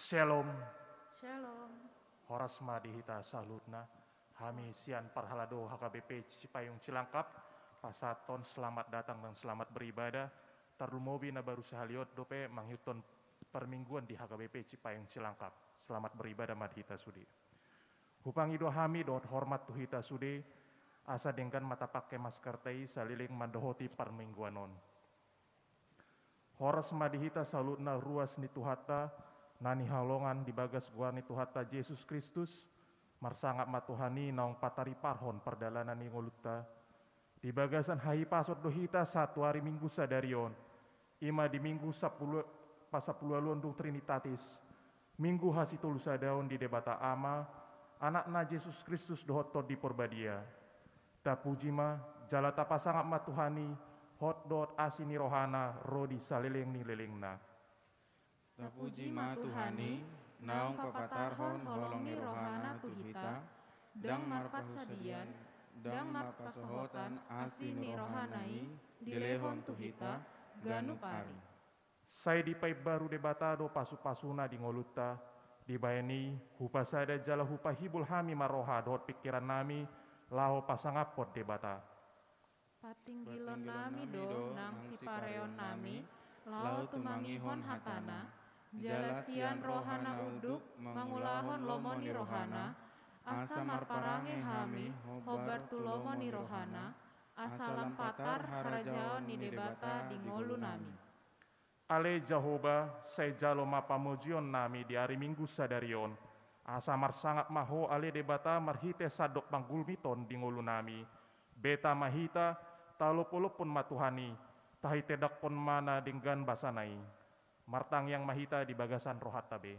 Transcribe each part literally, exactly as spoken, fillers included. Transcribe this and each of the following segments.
Shalom. Shalom. Horas ma di hita saluhutna. Hami sian parhalado H K B P Cipayung Cilangkap pasahathon selamat datang dan selamat beribadah. Tarlumobi na baru sahali on dope mangihuthon parmingguan di H K B P Cipayung Cilangkap. Selamat beribadah ma di hita sude. Hupangido hami dohot hormat tu hita sude, asa denggan ma tapangke maskerta i saleleng mandohoti parmingguan on. Horas ma di hita saluhutna ruas ni Tuhanta, na hinaholongan di bagas goar ni Tuhanta Jesus Kristus, marsangap ma Tuhan i naung patariparhon pardalanan ni ngolunta. Di bagasan hahipason do hita sahat tu ari Minggu sadari on, i ma di Minggu sapulu, pasampuluualuhon dung Trinitatis, Minggu hasitolusadaon di Debata Ama, Anakna Jesus Kristus dohot Tondi Porbadia. Tapuji ma, jala tapasangap ma Tuhan i, hot dohot asi ni rohana ro di saleleng ni lelengna. Tapuji ma Tuhan i, naung papatarhon holong ni rohana tu hita, ndang marparsadian, ndang marpasohotan asi ni rohana i, dilehon tu hita, ganup ari. Sai dipaimbaru Debata do pasupasuna di ngolunta, dibahen i, hupasada jala hupahibul hami ma roha dohot pingkirannami, laho pasangaphon Debata. Patinggilonnami do nang sipareonnami, laho tumangihon hatana, jala sian roha na unduk mangulahon lomo ni rohana, asa marparange hami hombar tu lomo ni rohana, asa lam patar harajaon ni Debata di ngolunami. Ale Jahowa, sai jalo ma pamujionnami di ari Minggu sadari on, asa marsangap ma Ho ale Debata marhite sandok panggulmiton di ngolunami. Beta ma hita, talopolophon ma Tuhan i, tahitedanghon ma na denggan basana i. Martangiang ma hita di bagasan rohanta be.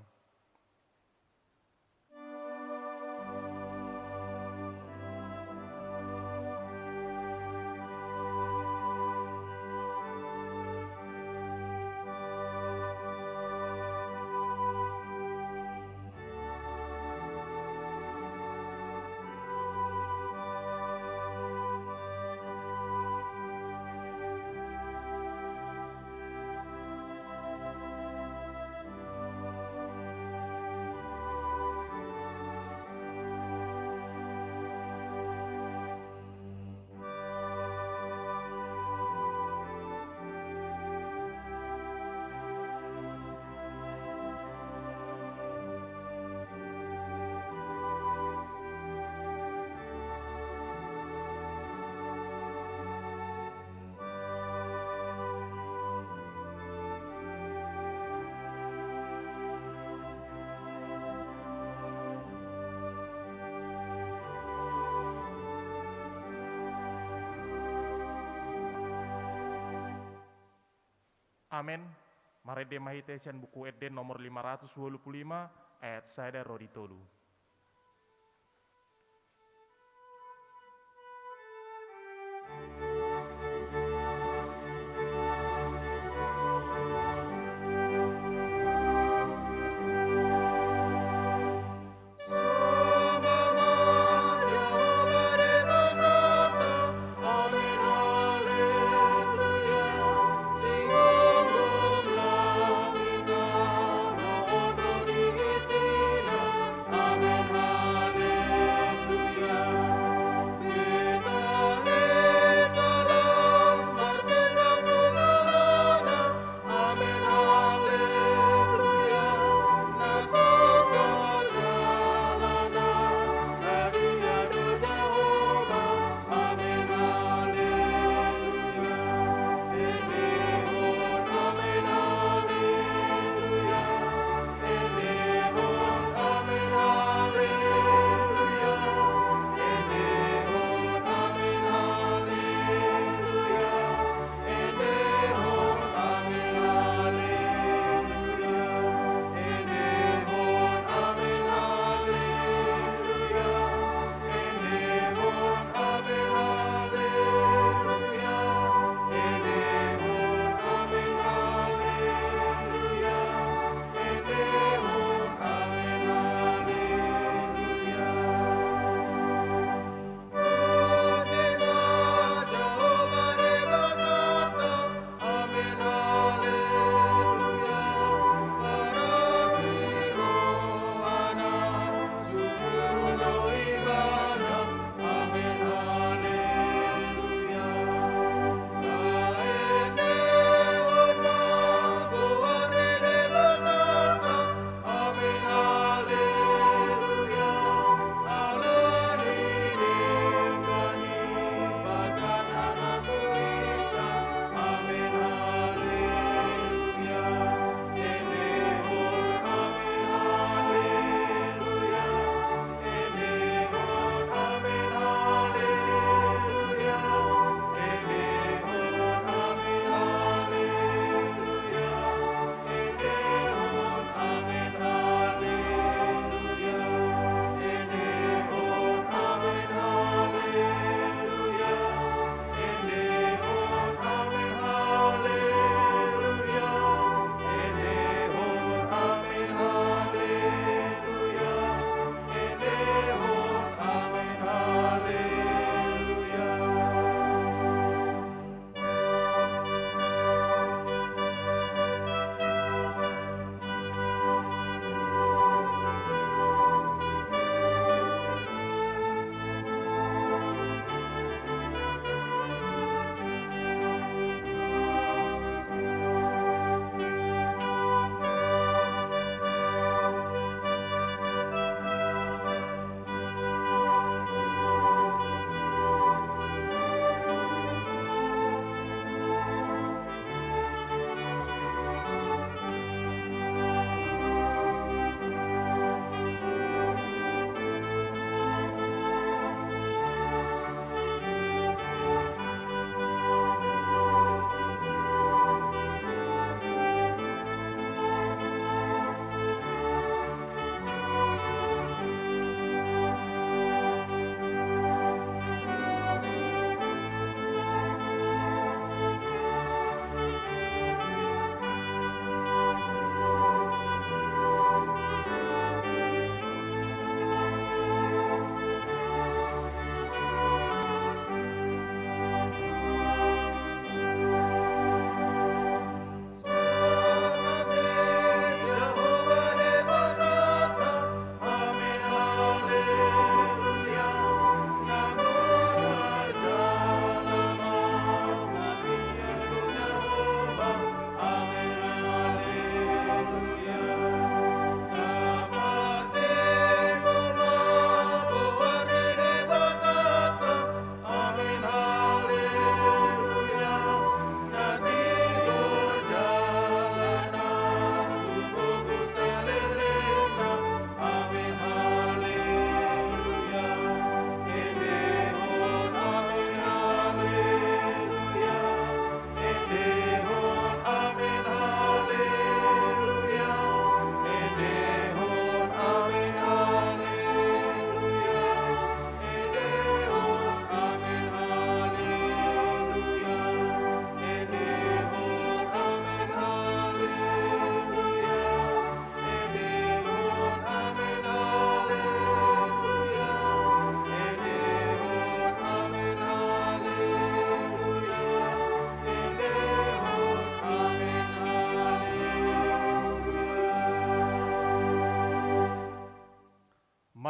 Amen. Marende ma hita sian Buku Ende nomor lima ratus ualu pulu lima, ayat sada ro di tolu.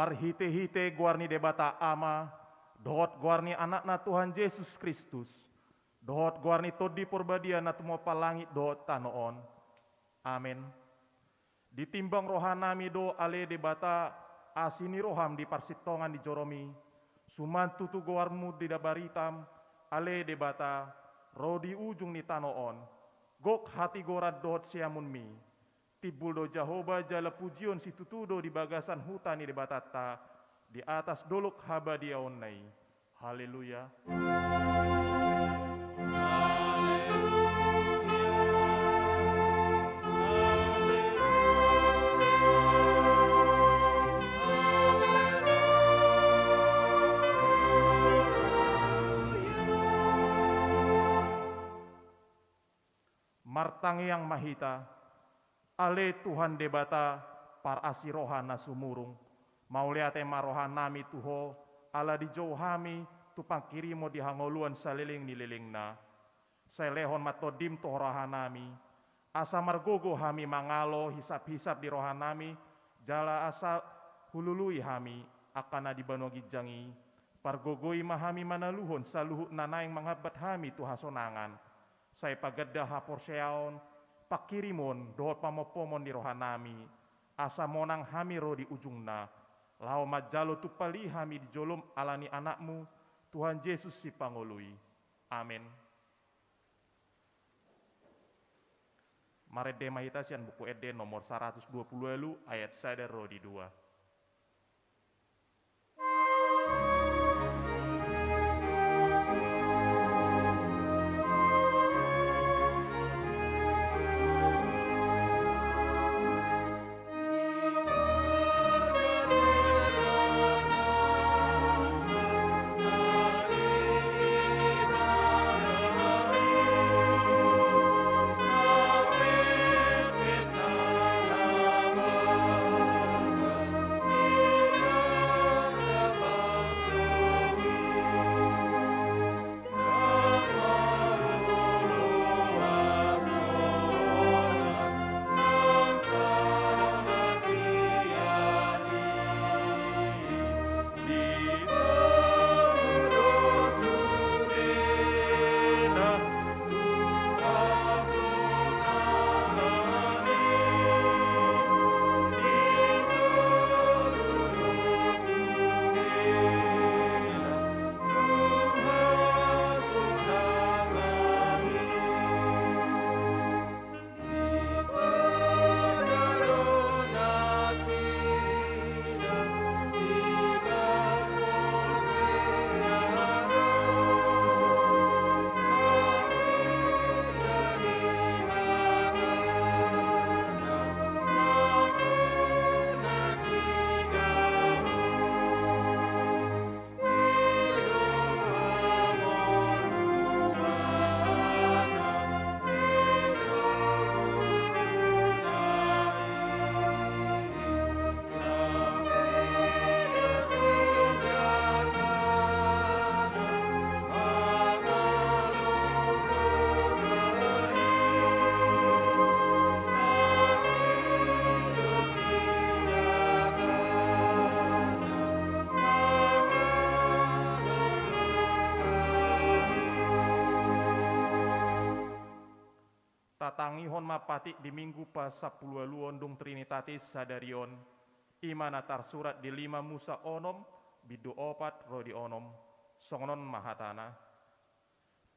Marhite-hite goar ni Debata Ama, dohot goar ni Anakna Tuhan Jesus Kristus, dohot goar ni Tondi Porbadia na tumompa langit dohot tano on. Amen. Ditimbang rohanami do ale Debata, asi ni roham di parsintongan ni joromi, suman tutu goarmu di baritam, ale Debata, ro di ujung ni tano on, gok hatigoran dohot siamunmi. Timbul do Jahowa jala pujion situtu do di bagasan huta ni Debatanta, di atas dolok habadiaonna i. Haleluya. Martangiang ma hita. Ale Tuhan Debata, parasi roha na sumurung, mauliate ma rohanami tu Ho, ala dijou hami tu pangkirimon di hangoluan saleleng ni lelengna. Sai lehon ma Tondim tu rohanami, asa margogo hami mangalo hisap-hisap di rohanami, jala asa hulului hami angka na di banua ginjang i. Pargogoi ma hami manaluhon saluhut na naeng mangambat hami tu hasonangan. Sai paganda haporseaon, pangkirimon dohot pamompomon ni rohanami, asa monang hami ro di ujungna, laho manjalo tumpal i hami di jolom ala ni Anakmu, Tuhan Jesus Sipangolu i. Amen. Marende ma hita sian Buku Ende nomor saratus dua pulu ualu, ayat sada ro di dua. Tatangihon ma patik di Minggu pasampuluualuhon dung Trinitatis sadari on, i ma na tarsurat di lima Musa onom, bindu opat ro di onom. Songon on ma hatana.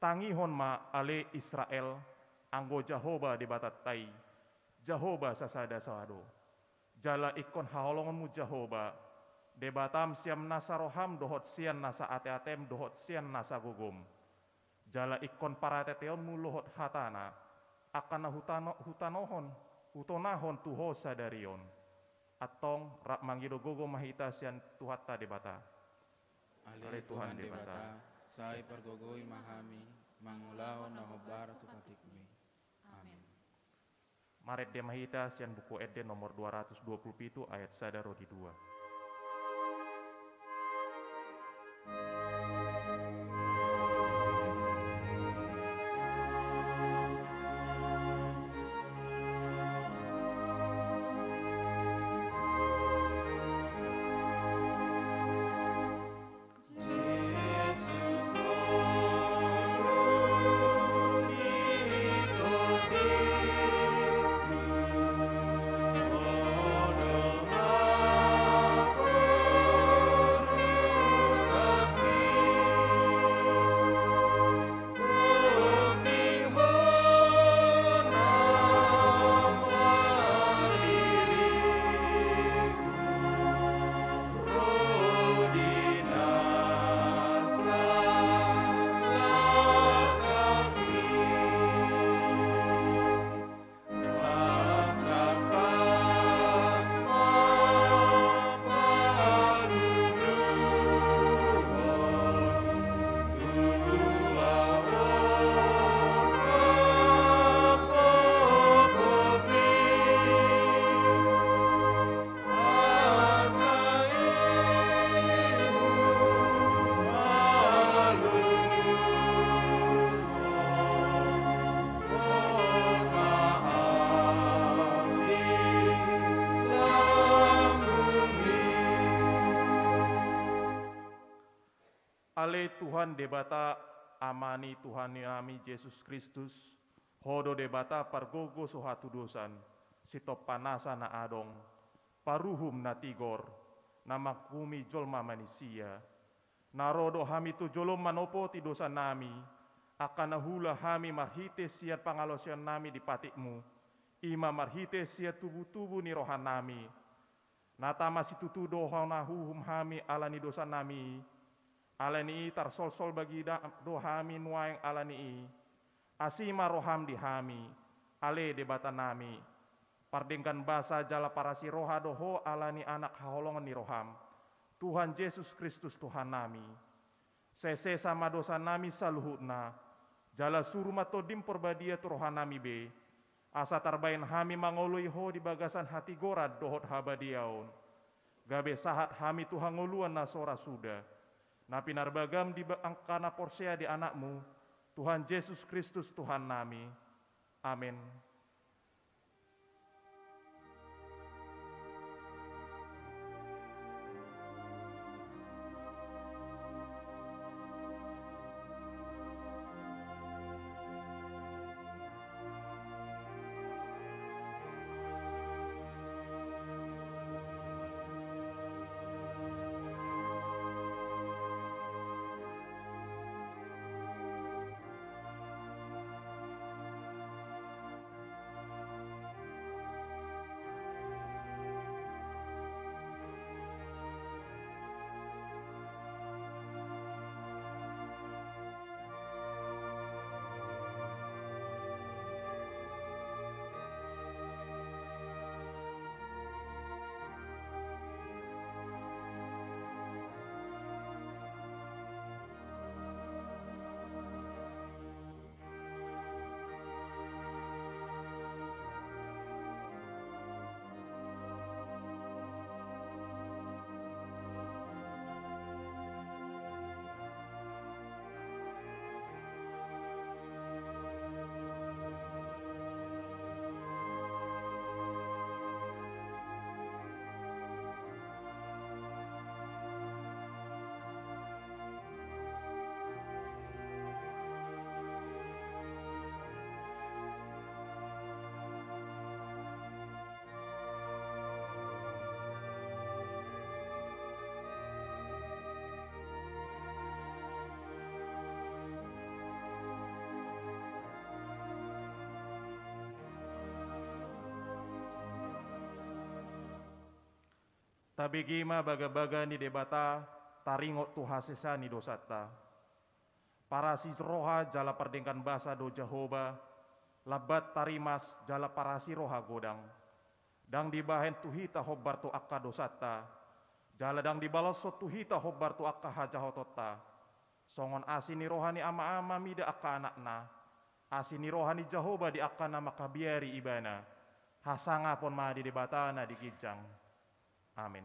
Tangihon ma ale Israel, anggo Jahowa Debatanta i, Jahowa sasada-sada do. Jala ingkon haholongonmu Jahowa, Debatam sian nasa roham dohot sian nasa ate-atem dohot sian nasa gogom. Jala ingkon parateateonmu dohot hatana, angka na hutano-, hutanohon, hutonahon tu ho sadari on. Antong rap mangido gogo ma hita sian Tuhanta Debata. Ale Tuhan Debata, sai pargogoi ma hami mangulahon na hombar tu patikmi. Amen. Marende ma hita sian Buku Ende nomor dua ratus dua puluh pitu ayat sada ro di dua. Tuhan Debata, Ama ni Tuhan nami Jesus Kristus, Ho do Debata pargogo so hatudosan, sitompa nasa na adong, paruhum na tigor, na manguhumi jolma manisia. Na ro do hami tu jolom manopoti dosanami, angka na huula hami marhite sian pangalaosionnami di patikmu, i ma marhite sian tubutubu ni rohanami. Na tama situtu do hona huhum hami ala ni dosanami i. Ala ni i tarsolsol bagida do hami nuaeng ala ni i. Asi ma roham di hami, ale Debatanami. Pardenggan basa jala parasi roha do ho ala ni Anak haholongan ni roham, Tuhan Jesus Kristus Tuhannami. Sesesa ma dosanami saluhutna, jala suru ma Tondim Porbadia tu rohanami be, asa tarbaen hami mangoloi ho di bagasan hatigoran dohot habadiaon. Gabe sahat hami tu hangoluan na so ra suda, na pinarbagam di ba-, angka na porsea di Anakmu, Tuhan Jesus Kristus Tuhannami. Amen. Tabege ma bagabaga ni Debata, taringot tu hasesaan ni dosanta. Parasi roha jala pardenggan basa do Jahowa, lambat tarimas jala parasi roha godang. Ndang dibahen tu hita hombar tu angka dosanta, jala ndang dibalashon tu hita hombar tu angka hajahotonta. Songon asi ni roha ni ama-ama mida angka anakna, asi ni roha ni Jahowa di angka na mangkabiari ibana. Hasangapon ma di Debata na di ginjang. Amen.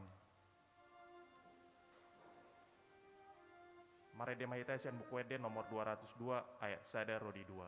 Marende ma hita sian Buku Ende nomor dua ratus dua, ayat sada ro di dua.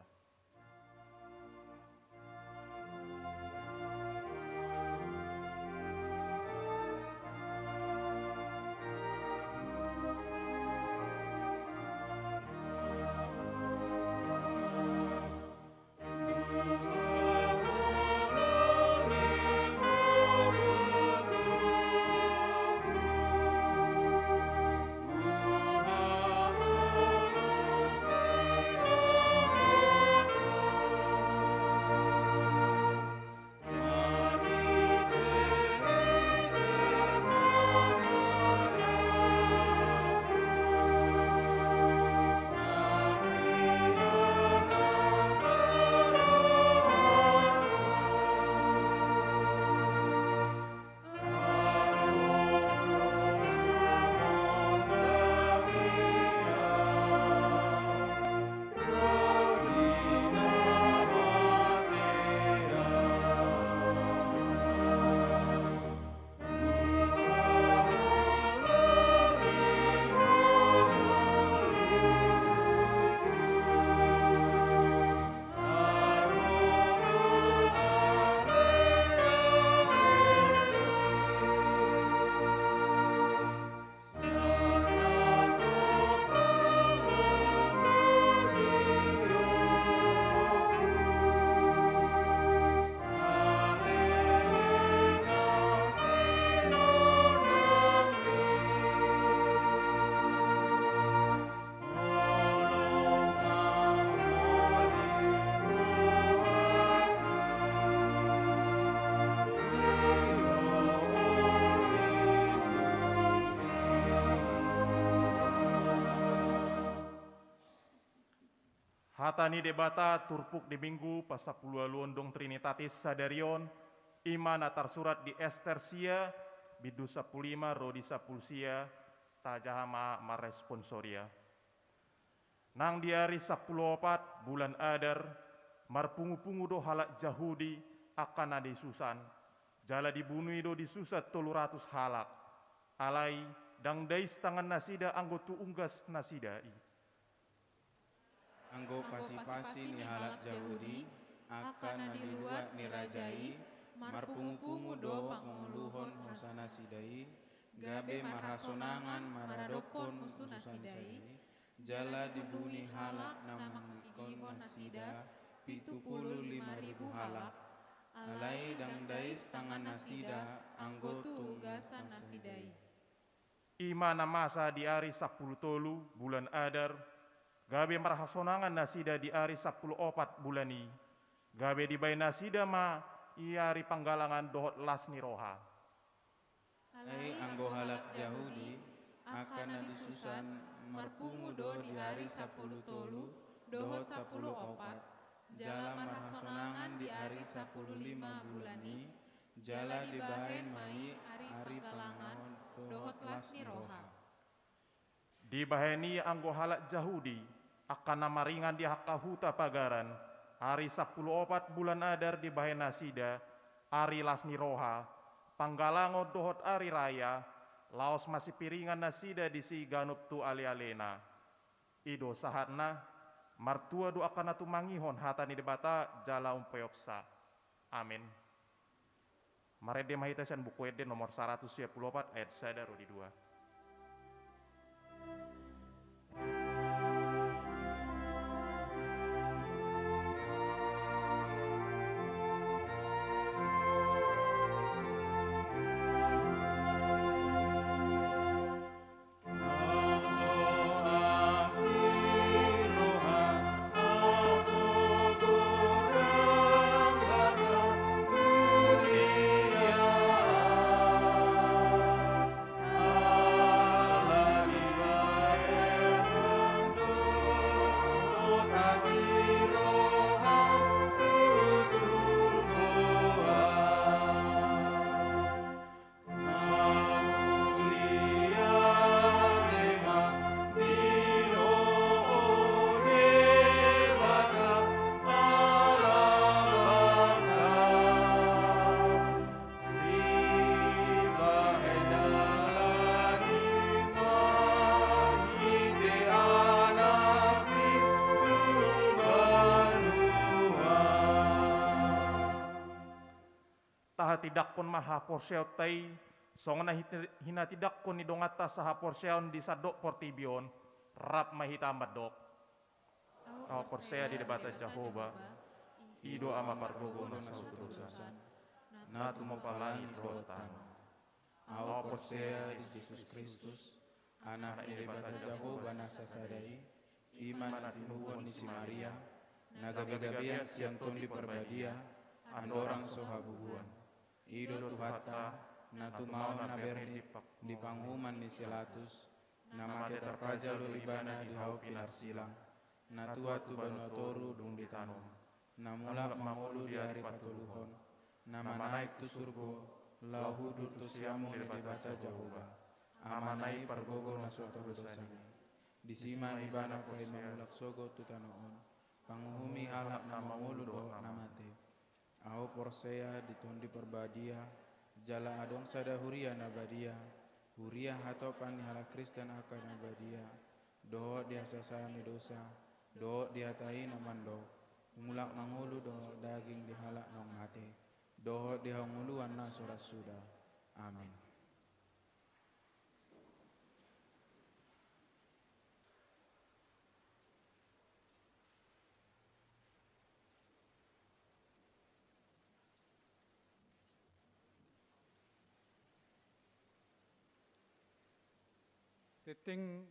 Hata ni Debata turpuk di Minggu pasampuluualuhon dung Trinitatis sadari on, i ma na tarsurat di Ester sia, bindu sampulu lima ro di sampulu sia, tajaha ma marresponsoria. Nang di ari sampulu opat bulan Adar, marpungupungu do halak Jahudi angka na di Susan, jala dibunu i do di Susan tolu ratus halak. Alai, ndang dais tangan nasida anggo tu unggas nasida i. Anggo pasipasi ni halak Jahudi, angka na di luat ni raja i, marpungupungu do pangoluhon hosa nasida i, gabe marhasonangan maradophon musu nasida i, jala dibunu i halak na mangingkon nasida pitu pulu lima ribu halak. Alai ndang dais tangan nasida anggo tu unggas nasida i. I ma na masa di ari sampulu tolu bulan Adar, gabe marhasonangan nasida di ari sampulu opat bulan i, gabe dibahen nasida ma i ari panggalangan dohot las ni roha. Alai anggo halak Jahudi, angka na di Susan, marpungu do di ari sampulu tolu dohot sampulu opat, jala marhasonangan di ari sampulu lima bulan i, jala dibahen ma i ari panggalangan dohot las ni roha. Dibahen i anggo halak Jahudi, angka na maringan di angka huta pagaran, ari sampulu opat bulan Adar dibahen nasida, ari las ni roha, panggalangon dohot ari raya, laos masipiringan nasida disi ganup tu alealena. I do sahatna. Martua do angka na tumangihon hata ni Debata jala umpeopsa. Amen. Marende ma hita sian Buku Ende nomor saratus sia pulu opat ayat sada ro di dua. Tahatindangkon ma haporseaonta i, songon na hiti-, hinatindangkon ni donganta sahaporseaon di sandok portibi on, rap ma hita mandok. Ahu porsea di Debata Jahowa, i do Ama pargogo na saut dosa, na tumompa langit dohot tano. Ahu porsea di Jesus Kristus, Anak ni Debata Jahowa na sasada i, i ma na tinubuhon ni si Maria, na gabegabean sian Tondi Parbadia, andorang so habubuan. I do Tuhanta, na tumaon na bere di, di panguhuman ni si Latus, na mate tarpajal do Ibana di hau pinarsilang, na tuat tu banua toru dung ditanom, na mulak mangolu di ari patoluhon, na manaek tu surgo, laho hudur tu siamun ni Debata Jahowa, Amana i pargogo na so tabo dosana i. Disi ma Ibana paima mulak sogot tu tano on, panguhumi halak na mangolu dohot na mate. Ahu porsea di Tondi Parbadia, jala adong sada huria na badia, huria hatopan ni halak Kristen angka na badia, dohot di hasesaan ni dosa, dohot di hata i na mandok, mulak mangolu dohot daging di halak naung mate, dohot di hangoluan na so ra suda. Amen. Tingting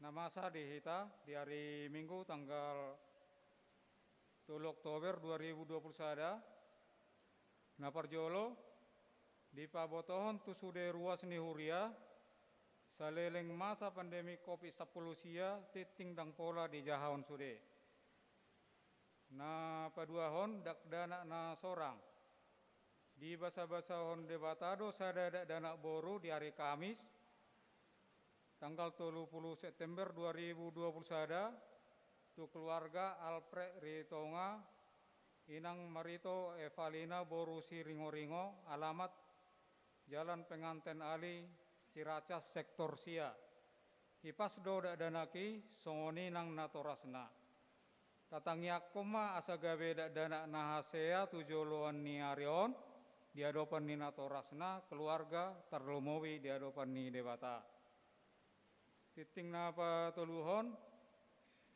na masa di hita di ari Minggu tanggal tolu Oktober dua ribu dua puluh sada, na parjolo, dipabotohon tu sude ruas ni huria, saleleng masa pandemi Covid sampulu sia, tingting ndang pola dijahahon sude. Na paduahon, dakdanak na sorang. Dibasabasahon Debata do sada dakdanak boru di ari Kamis, tanggal tolu pulu September dua ribu dua pulu sada, tu keluarga Alfred Ritonga, inang marito Evalina boru Siringoringo, alamat Jalan Penganten Ali, Ciracas, sektor sia. Hipas do dakdanak i, songon i nang natorasna. Tatangiangkon ma asa gabe dakdanak na hasea tu joloan ni ari on, di adopan ni natorasna, keluarga, tarlumobi di adopan ni Debata. Tingting na patoluhon,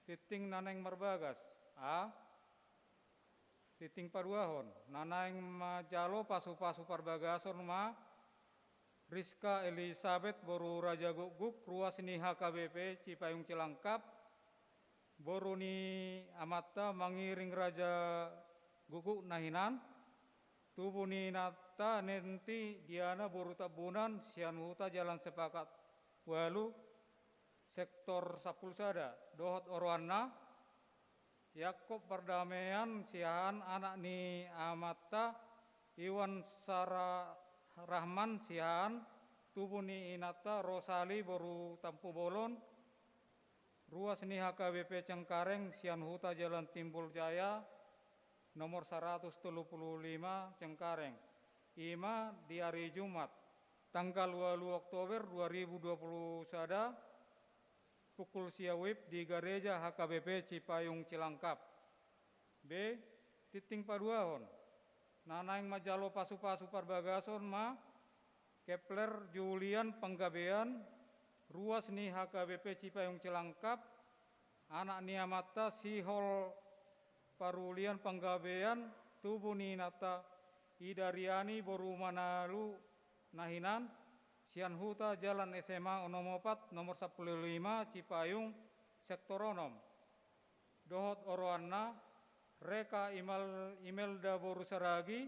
tingting na naeng marbagas. A. Tingting paduahon, na naeng manjalo pasupasu parbagason ma Rizka Elisabet boru Raja Gukguk, ruas ni H K B P Cipayung Cilangkap, boru ni amanta Mangiring Raja Gukguk na hinan, tubu ni inanta Nenti Diana boru Tambunan, sian huta Jalan Sepakat ualu, sektor sampulu sada, dohot oroanna, Yakkob Pardamean Siahaan, anak ni amanta Iwan Sara Rahman Siahaan, tubu ni inanta Rosali boru Tampubolon, ruas ni H K B P Cengkareng, sian huta Jalan Timbul Jaya, nomor saratus tolu pulu lima Cengkareng. I ma di ari Jumat, tanggal ualu Oktober dua ribu dua pulu sada, pukul sia WIB di gareja H K B P Cipayung Cilangkap. B. Tingting paduahon, na naeng manjalo pasupasu parbagason ma Kepler Julian Panggabean, ruas ni H K B P Cipayung Cilangkap, anak ni amanta Sihol Parulian Panggabean, tubu ni inanta Ida Riani boru Manalu na hinan, sian huta Jalan S M A onom opat, nomor sampulu lima, Cipayung, sektor onom. Dohot oroanna, Reka Imal-, Imelda boru Saragi,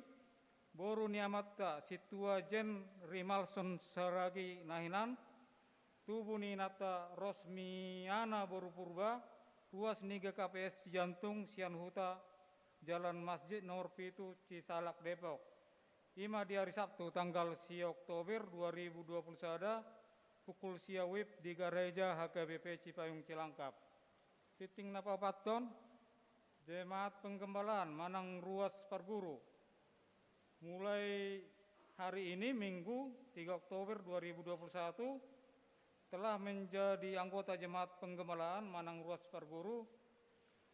boru ni amanta Sintua Jen Rimalson Saragi na hinan, tubu ni inanta Rosmiana boru Purba, ruas ni G K P S Cijantung, sian huta Jalan Masjid nomor pitu, Cisalak, Depok. I ma di ari Sabtu, tanggal sia Oktober dua ribu dua pulu sada, pukul sia WIB di gareja H K B P Cipayung Cilangkap. Tingting na paopathon, jemaat penggembalaan manang ruas parguru. Mulai hari ini, Minggu, tiga Oktober dua ribu dua puluh satu, telah menjadi anggota jemaat penggembalaan manang ruas parguru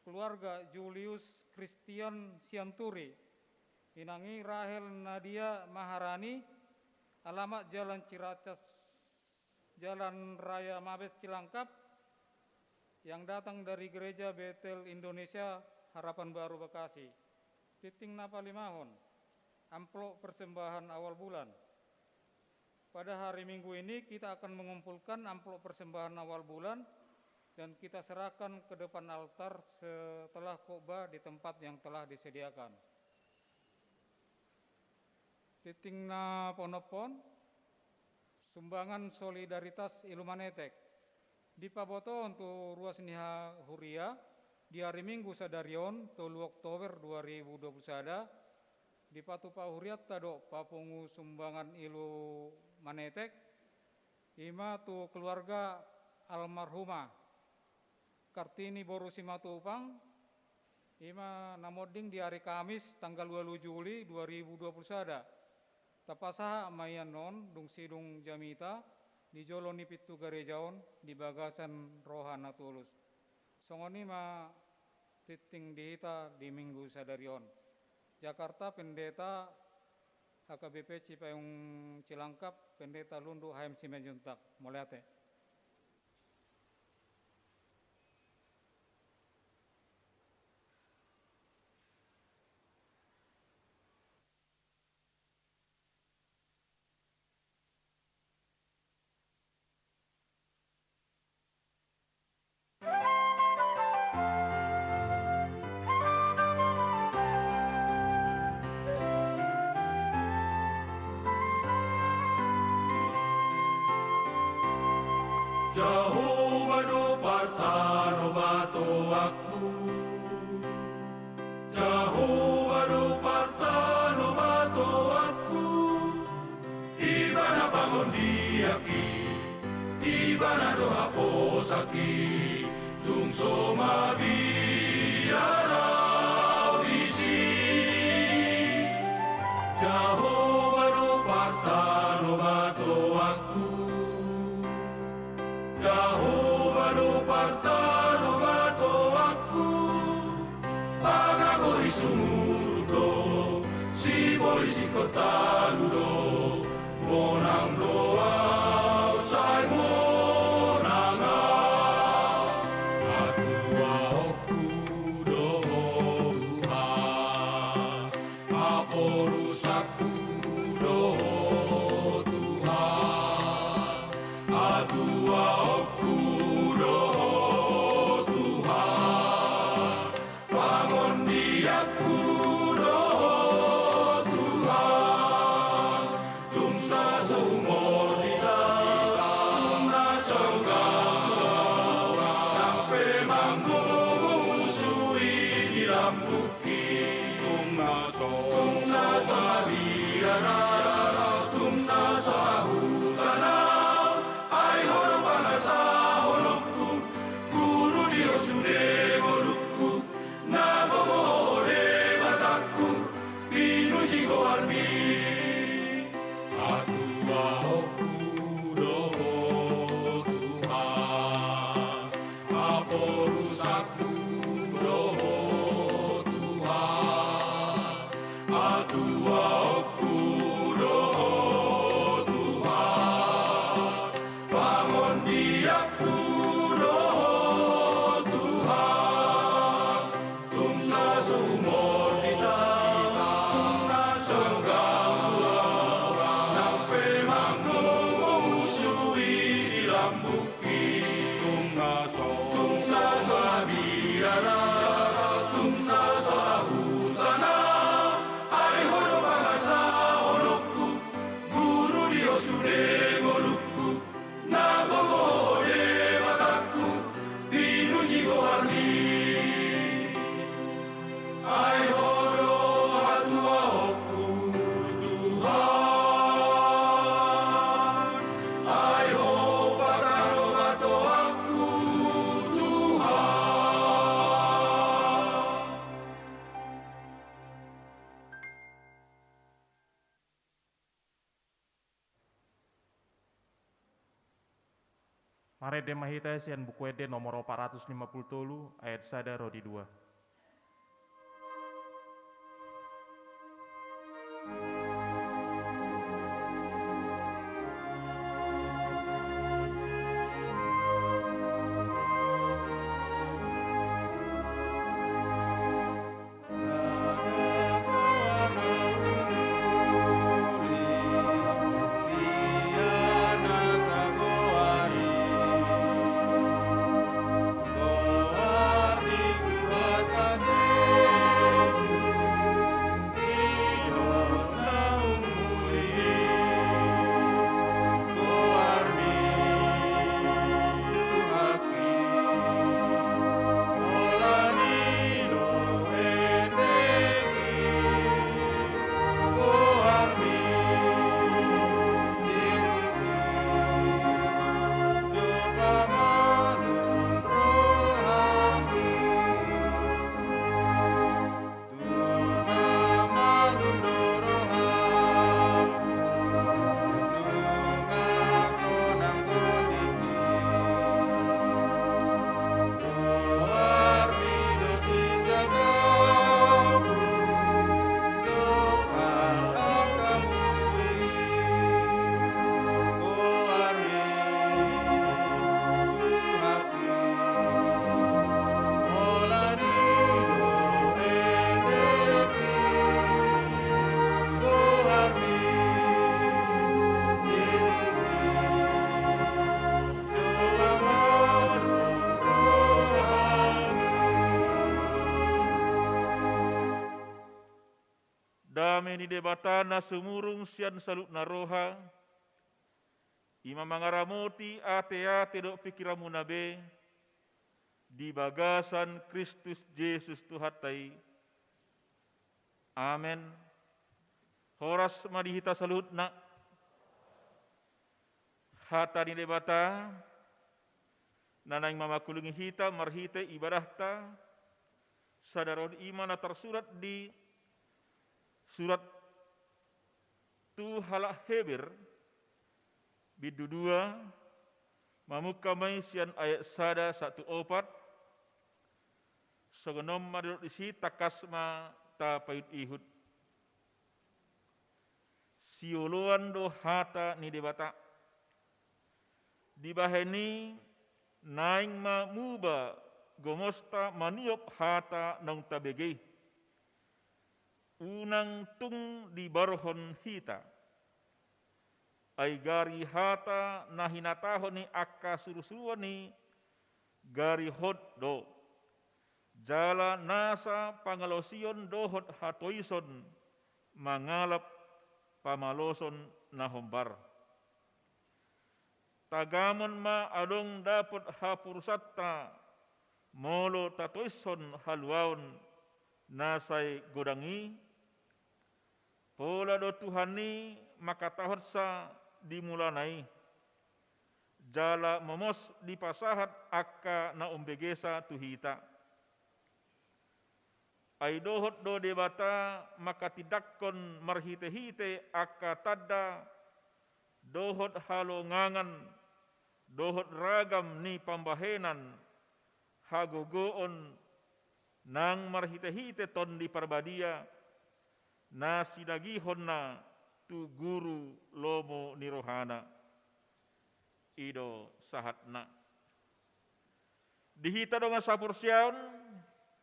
keluarga Julius Christian Sianturi. Inang i Rahel Nadia Maharani, alamat Jalan Ciracas, Jalan Raya Mabes Cilangkap, yang datang dari Gereja Betel Indonesia Harapan Baru Bekasi. Tingting na palimahon, amplop persembahan awal bulan. Pada hari Minggu ini kita akan mengumpulkan amplop persembahan awal bulan dan kita serahkan ke depan altar setelah khotbah di tempat yang telah disediakan. Tingting na paonomhon, sumbangan solidaritas Ilumanetek. Dipabotohon tu ruas ni ha-, huria, di ari Minggu sadari on, tolu Oktober dua ribu dua puluh sada, dipatupa hurianta do papungu sumbangan Ilumanetek, i ma tu keluarga almarhumah Kartini boru Simatupang, i ma na monding di ari Kamis, tanggal ualu Juli dua ribu dua puluh sada. Tapasahat ma i annon dung sidung jamita di jolo ni pintu gareja on di bagasan roha na tulus. Songon i ma tingting di hita di Minggu sadari on. Jakarta, Pendeta H K B P Cipayung Cilangkap, Pendeta Lundu H M Simanjuntak. Mauliate. Jahowa do partanobatoanku. Ibana do haposanki, tung so mabiar au disi. Jahowa do partanobatoanku. Jahowa do partanobatoanku. Pangagoi sumurut do, sibolis ingkon talu do, monang do au, sai monang au. Hatuaonku do Ho Tuhan, haporusanku do Ho Tuhan, hatuaonku do Ho Tuhan, pangondianku do Ho Tuhan. Tung so humordit au, tung na so gamu au, nang pe manggogo musu i di lambungki. Tung na so, tung na so mabiar au, tung na so hutanau, ai Ho do pangasahononku, guru di Ho sude ngolungku, na gogo Ho Debatangku, pinuji goarmi. Hatuaonku do Ho Tuhan, haporusanku do Ho Tuhan, hatuaonku do Ho Tuhan, pangondianku do Ho Tuhan. Tung so humordit au, tung na so gamu au, nang pe manggogo musu i di lambungki. Tung na so, tung na so mabiar au, tung na so hutanau, ai Ho do pangasahononku, guru di Ho sude ngolungku, na gogo Ho Debatangku, pinuji goarmi. Ai Ho do hatuaonku Tuhan, ai Ho partanobatoanku Tuhan. Marende ma hita sian Buku Ende nomor opat ratus lima puluh tolu, ayat sada ro di dua. Dame ni Debata na sumurung sian saluhutna roha, i ma mangaramoti ateate dohot pingkiranmuna be, di bagasan Kristus Jesus Tuhanta i. Amen. Horas ma di hita saluhutna. Hata ni Debata na naeng mangulungi hita marhite ibadahta sadari on i ma na tarsurat di surat tu halak Heber, bindu dua, mamungka ma i sian ayat sada sahat tu opat. Songon on ma didok disi, tangkas ma tapaihutihut. Sioloan do hata ni Debata. Dibahen i naeng ma muba gomosta maniop hata naung tabege i. Unang tung dibarhon hita. Ai gari hata na hinatahon ni angka surusuruan i gari hot do. Jala nasa pangalaosion dohot hatoison mangalap pamaloson na hombar. Tagamon ma adong dapot haporusanta molo tatoishon haluaon na sai godang i. Pola do Tuhan i mangkatahonsa di mulana i, jala momos dipasahat angka na umbegesa tu hita. Ai dohot do Debata mangkatindangkon marhitehite angka tanda dohot halongangan dohot ragam ni pambahenan hagogoon nang marhitehite Tondi Parbadia na sinagihonna tu guru lomo ni rohana. I do sahatna. Di hita dongan saporseaon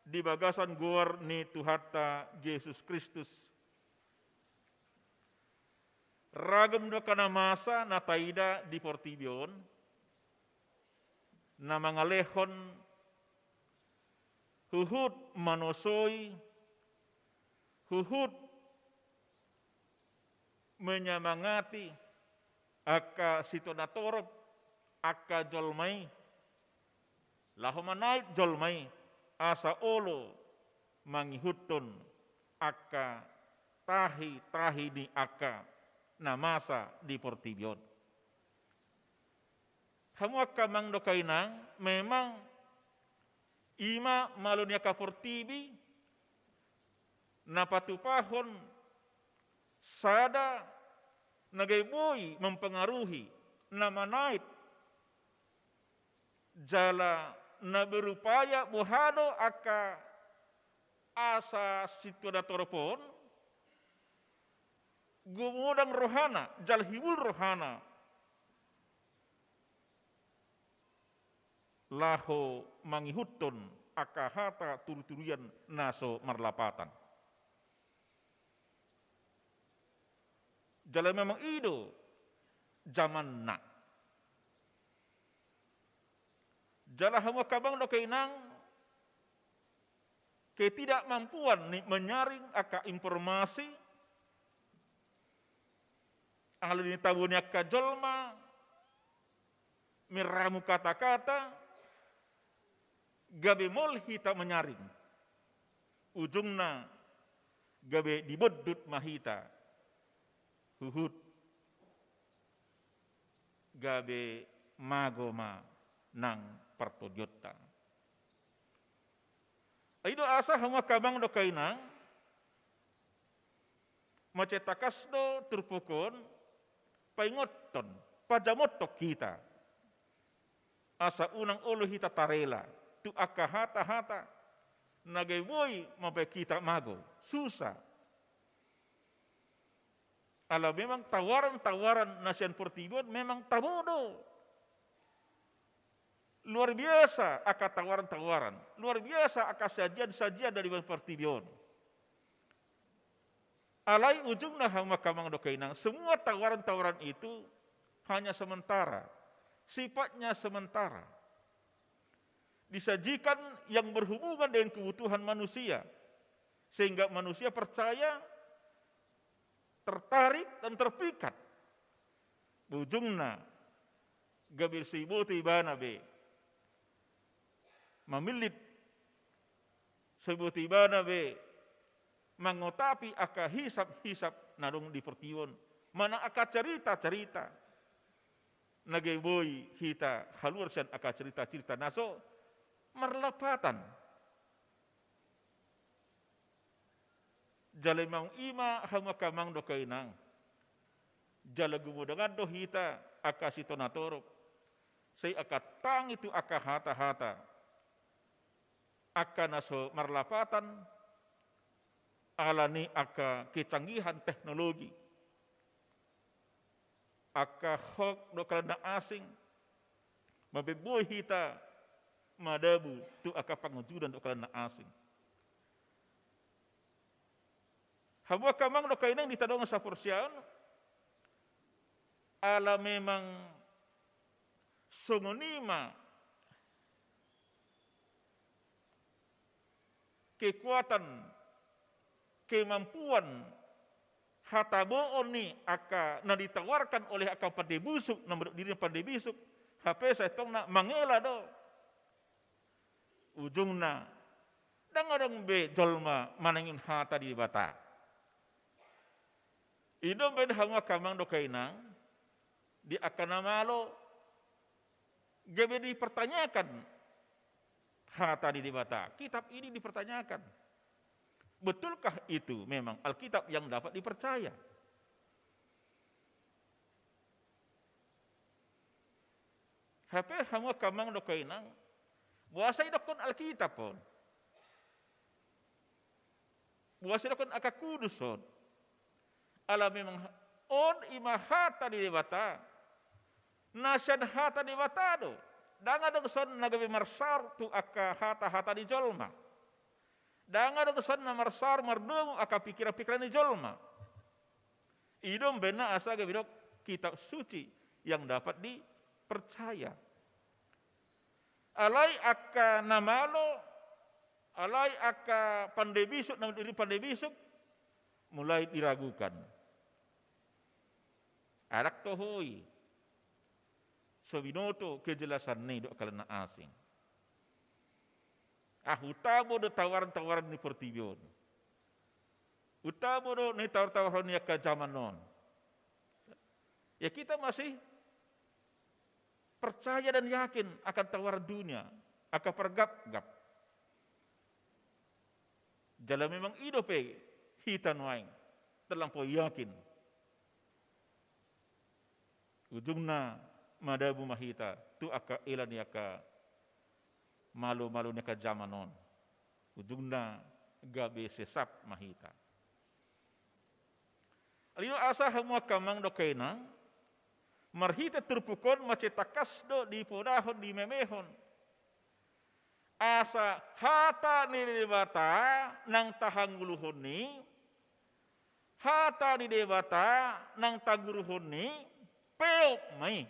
di bagasan goar ni Tuhanta Jesus Kristus. Ragam do angka na masa na taida di portibi on, na mangalehon huhut manosoi, huhut menyemangati angka situan na torop, angka jolma i, laho manaik jolma i asa olo mangihuthon angka tahi-tahi ni angka na masa di portibi on. Hamu angka amang dohot inang, memang i ma malo ni angka portibi na patupahon sada na gabe boi mempengaruhi, na manait, jala na berupaya boha do angka asa situan na torop on gumodang rohana, jala hibul rohana laho mangihuthon angka hata turuturian na so marlapatan. Jala memang i do zamanna. Jala hamu angka amang dohot inang, ketidakmampuan ni menyaring angka informasi, ala ni tabo ni angka jolma, mirramu kata-kata, gabe mol hita menyaring. Ujungna gabe dibondut ma hita. Huhut gabe mago ma nang partondionta. Ai do asa hamu angka amang dohot inang, mansai tangkas do turpuk on paingothon, pajamothon hita. Asa unang olo hita tarela tu angka hata-hata na gabe boi mambahen hita mago, susa. Ala memang tawaran-tawaran na sian portibi on memang tabo do. Luar biasa angka tawaran-tawaran, luar biasa angka sajian-sajian dari portibi on. Alai ujungna hamu angka amang dohot inang, semua tawaran-tawaran itu hanya sementara, sifatnya sementara. Disajikan yang berhubungan dengan kebutuhan manusia, sehingga manusia percaya, tertarik dan terpikat. Ujungna gabe so diboto ibana be mamillit, so diboto ibana be mangotapi angka hisap-hisap na adong di portibi on, manang angka carita-carita. na gabe boi hita haluar sian angka cerita-cerita na so marlapatan. Jala memang i ma hamu angka amang dohot inang. Jala gumodangan do hita angka sitona torop. Sai angka tangi tu angka hata-hata. Angka na so marlapatan, ala ni angka kecanggihan teknologi. Angka hoax dohot angka na asing, mambahen boi hita madabu tu angka pangunjunan dohot angka na asing. Hamu angka amang dohot inang di tadongan saporseaon, ala memang songon i ma kekuatan, kemampuan, hataboon ni angka na ditawarkan oleh angka pande busuk, na menurut diri pande busuk, hape sai tong na mangela do. Ujungna, ndang adong be jolma manangihon hata ni Debata. I do umbahen hamu angka amang dohot inang, di angka na malo, gabe dipertanyakan hata ni Debata, kitab ini dipertanyakan. Betulkah itu memang Alkitab yang dapat dipercaya? Hape hamu angka amang dohot inang, boasa idokkon Alkitab on? Boasa idokkon angka kudus on? Ala memang on i ma hata ni Debata. Na sian hata ni Debata do. Ndang adong son na gabe marsaor tu angka hata-hata ni jolma. Ndang adong son na marsaor mardomu angka pikiran-pikiran ni jolma. I do umbahen na asa gabe didok kitab suci yang dapat dipercaya. Alai angka na malo, alai angka pande bisuk, na diri pande bisuk, mulai diragukan. Ndang toho i so binoto kejelasan ni dohot angka na asing. Ahu tabo do tawaran-tawaran ni portibi on. Utabo do na tawar-tawaran ni angka zaman on. Ya, kita masih percaya dan yakin akan tawaran dunia, angka pargapgap. Jala memang i dope hita nuaeng terlampau yakin. Ujungna madabu ma hita tu angka ela ni angka malo-malo ni angka zaman on. Ujungna gabe sesat ma hita. Alai asa hamu angka amang dohot inang, marhite turpuk on mansai tangkas do dipodahon, dimemehon. Asa hata ni Debata nang tahangoluhon i, hata ni Debata nang taguruhon i, peop ma i.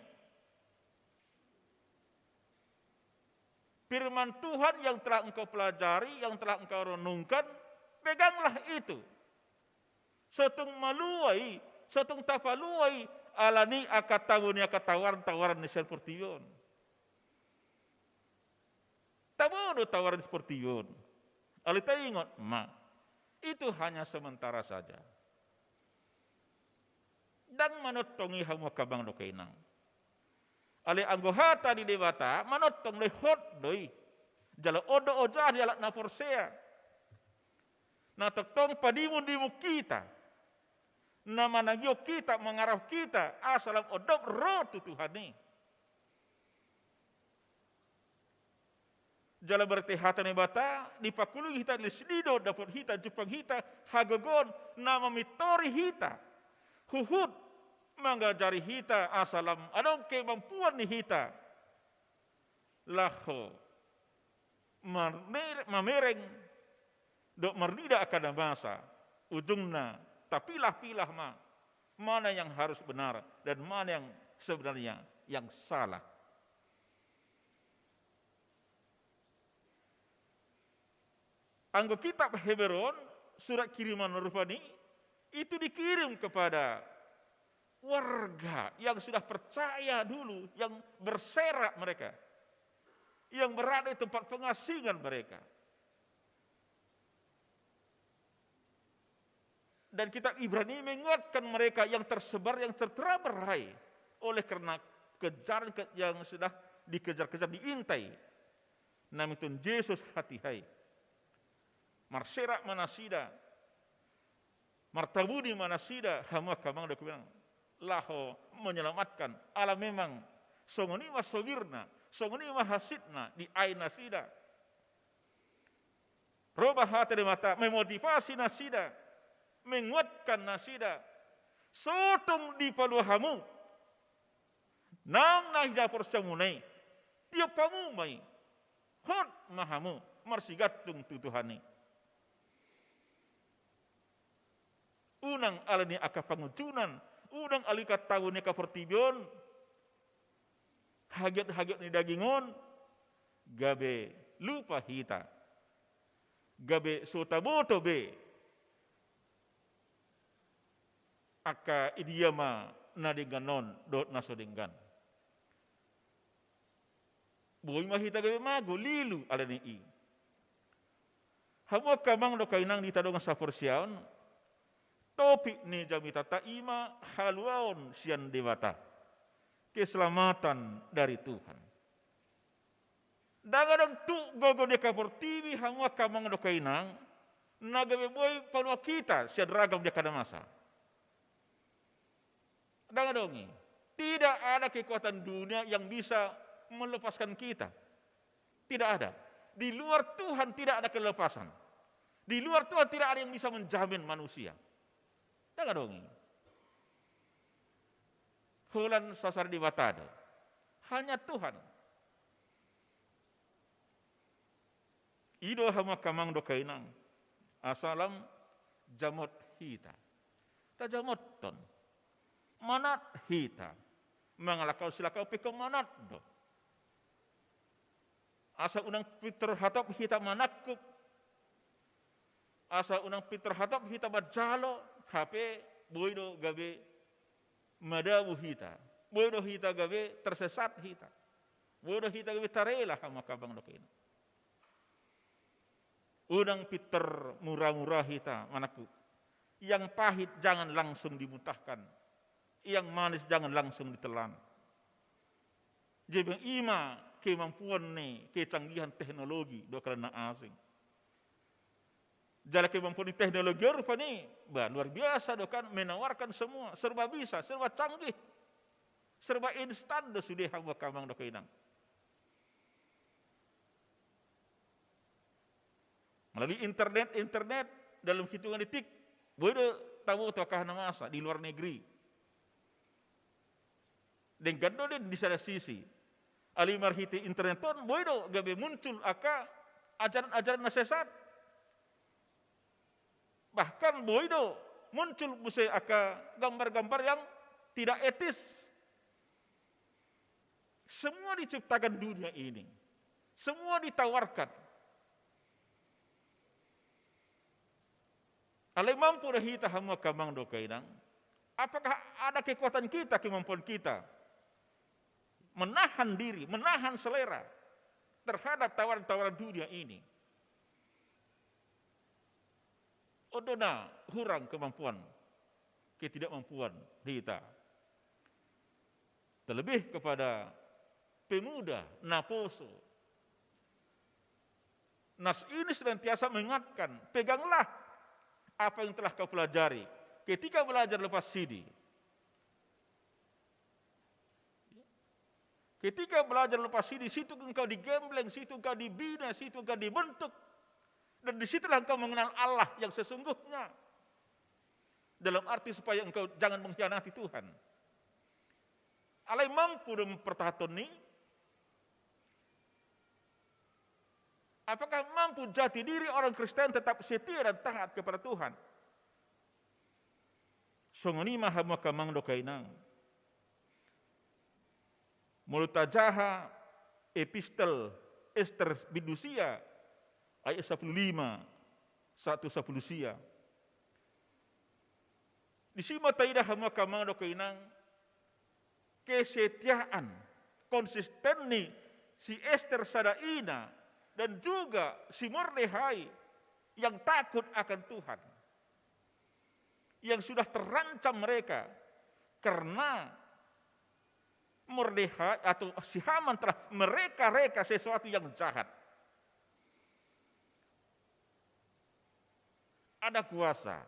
Firman Tuhan yang telah engkau pelajari, yang telah engkau renungkan, peganglah itu. Sotung malua i, sotung tapalua i, ala ni angka tabo ni angka tawaran-tawaran ni sian portibi on. Tabo do tawaran ni portibi on. Alai taingot ma, itu hanya sementara saja. Ndang manongtong i hamu angka amang dohot inang. Alai anggo hata ni Debata manongtong do i, hot do i. Jala on do ojahan ni halak na porsea. Na tongtong panimun-nimun hita. Na manangihon hita, mangarahon hita, asa lam ondop ro tu Tuhan i. Jala berarti hata ni Debata, dipangkulungi hita, di sian i do dapot hita, jumpang hita hagogoon na mamintori hita, huhut mangajari hita asa lam adong kemampuan ni hita laho marnir-, mamereng dohot marnida angka na masa. Ujungna tapilah-pilah ma mana yang harus benar dan mana yang sebenarnya yang salah. Anggo kitab Heber on, surat kiriman rupani, itu dikirim kepada warga yang sudah percaya dulu, yang berserak mereka, yang berada di tempat pengasingan mereka. Dan kitab Ibrani menguatkan mereka yang tersebar, yang tercerai berai oleh karena kejaran ke-, yang sudah dikejar-kejar, diintai. Namitun Jesus hatiha i. Marserak ma nasida. Martabuni ma nasida, hamu angka amang dohot inang. Laho menyelamatkan. Ala memang songon i ma sogirna, songon i ma hansitna diain nasida. Ro ma hata Debata memotivasi nasida, menguatkan nasida. Sotung dipalua hamu. Naung na hinaporseamuna i, tiop hamu ma i. Hot ma hamu marsigantung tu Tuhan i. Unang ala ni angka pangunjunan, unang ala ni angka tabo ni angka portibi on, hagiot-hagiot ni daging on, gabe lupa hita. Gabe so taboto be angka i dia ma na denggan on dohot na so denggan. Boi ma hita gabe mago, lilu ala ni i. Hamu angka amang dohot inang di hita dongan saporseaon, topik ni jamitanta i ma haluaon sian Debata. Keselamatan dari Tuhan. Ndang adong tuk gogo di angka portibi, hamu angka amang dohot inang, na gabe boi paluahon hita sian ragam ni angka na masa. Ndang adong i. Tidak ada kekuatan dunia yang bisa melepaskan kita. Tidak ada. Di luar Tuhan tidak ada kelepasan. Di luar Tuhan tidak ada yang bisa menjamin manusia. Ndang adong i. Holan sasar Debata do. Hanya Tuhan. I do hamu angka amang dohot inang, asa lam jamot hita. Tajamothon. Manat hita. Mangalangka silaho pe ingkon manat do. Asa unang pintor hatop hita manangkup. Asa unang pintor hatop hita manjalo, hape boi do gabe madabu hita. Boi do hita gabe tersesat hita. Boi do hita gabe tarela, hamu angka amang dohot inang. Unang pintor mura-mura hita manangkup. Yang pahit jangan langsung dimuntahkan. Yang manis jangan langsung ditelan. Jadi i ma kemampuan ni kecanggihan teknologi dohot angka na asing. Jala kemampuan ni teknologi on rupani, bah, luar biasa do kan, menawarkan semua, serba bisa, serba canggih, serba instan do sude, hamu angka amang dohot inang. Melalui internet, internet dalam hitungan detik, boi do taboto angka na masa di luar negeri. Denggan do di, di sada sisi. Alai marhite internet on, boi do gabe muncul angka ajaran-ajaran na sesat. Bahkan boi do muncul muse angka gambar-gambar yang tidak etis. Semua diciptakan dunia ini. Semua ditawarkan. Alai mampu do hita, hamu angka amang dohot inang? Apakah ada kekuatan kita, kemampuan kita menahan diri, menahan selera terhadap tawaran-tawaran dunia ini? On do na hurang kemampuan, ketidakmampuan hita. Terlebih kepada pemuda, naposo. Nas ini senantiasa mengingatkan, peganglah apa yang telah kau pelajari. Ketika belajar lepas sidi. Ketika belajar lepas sidi, situ engkau digembleng, situ engkau dibina, situ engkau dibentuk. Dan disitulah engkau mengenal Allah yang sesungguhnya. Dalam arti supaya engkau jangan mengkhianati Tuhan. Alai mampu do mempertahankan ni? Apakah mampu jati diri orang Kristen tetap setia dan taat kepada Tuhan? Songon i ma, hamu angka amang dohot inang. Molo tajaha epistel Ester bindu sia, ayat sampulu lima sahat tu sampulu sia. Disi ma taida, hamu angka amang dohot inang, kesetiaan, konsisten ni si Ester sada ina dan juga si Mordehai yang takut akan Tuhan. Yang sudah terancam mereka karena Mordehai atau si Haman telah mereka-reka sesuatu yang jahat. Ada kuasa,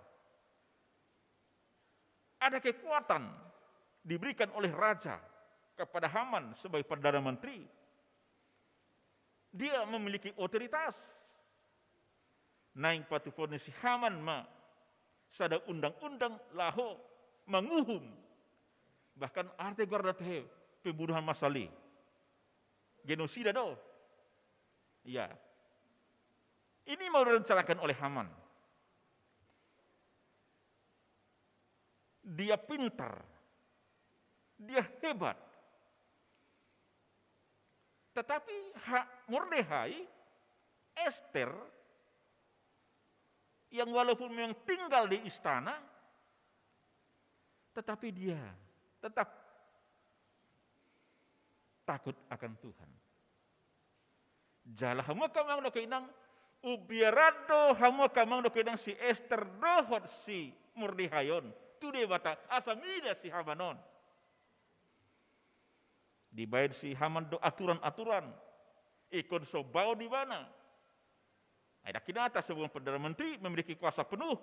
ada kekuatan diberikan oleh raja kepada Haman sebagai perdana menteri. Dia memiliki otoritas. Naeng patupaon ni si Haman ma sada undang-undang laho manguhum. Bahkan arte goarna tahe pembunuhan massal i. Genosida do. Iya. Ini mau direncanakan oleh Haman. Dia pintar. Dia hebat. Tetapi ha, Mordehai, Ester, yang walaupun memang tinggal di istana, tetapi dia tetap takut akan Tuhan. Jala hamu angka amang dohot inang, umbiaran do hamu angka amang dohot inang si Ester dohot si Mordehai on tu Debata asa mida si Haman on. Dibaen si Haman do aturan-aturan ingkon sombaon ibana. Ai dang hinata sebagai perdana menteri memiliki kuasa penuh.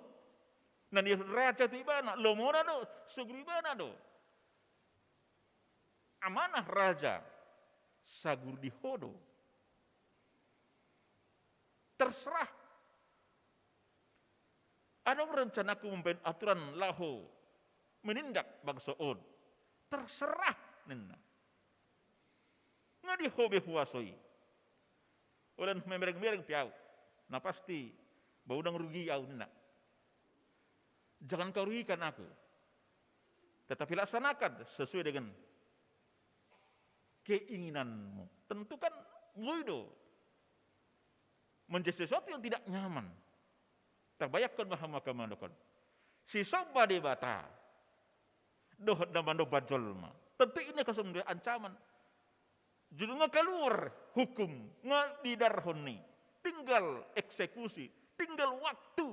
Na nihut raja tu ibana, lomona do, sagur ibana do. Amanah raja, sagur di ho do. Terserah. Adong rencanaku mambaen aturan laho menindak bangso on. Terserah ninna. Nga di ho be huasoi. Holan memereng-mereng pe au. Na pasti, ba unang rugi au ninna. Jangan kau rugikan aku. Tetapi laksanakan sesuai dengan keinginanmu. Tentu kan boi do. Menjadi sesuatu yang tidak nyaman. Tabayangkon ma hamu angka amang dohot inang. Sisomba Debata. Dohot na manomba jolma. Tentu ini akan sebuah ancaman. Jolo nga kaluar hukum, nga didarhon ni. Tinggal eksekusi, tinggal waktu.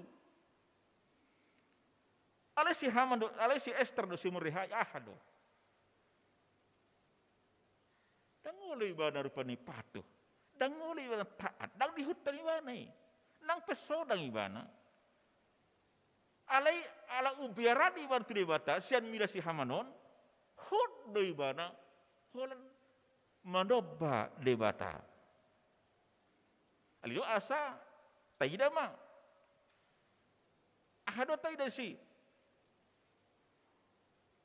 Alai si Haman do, alai si Ester do, si Mordehai, aha do. Dang olo ibana rupani patuh. Dang olo ibana taat. Dang dihuthon ibana i. Nang pe sodang ibana. Alai ala umbiaran ibana tu Debata, sian mida si Haman on, hot do ibana, holan manomba Debata. Alai do asa, taida ma. Aha do taida si?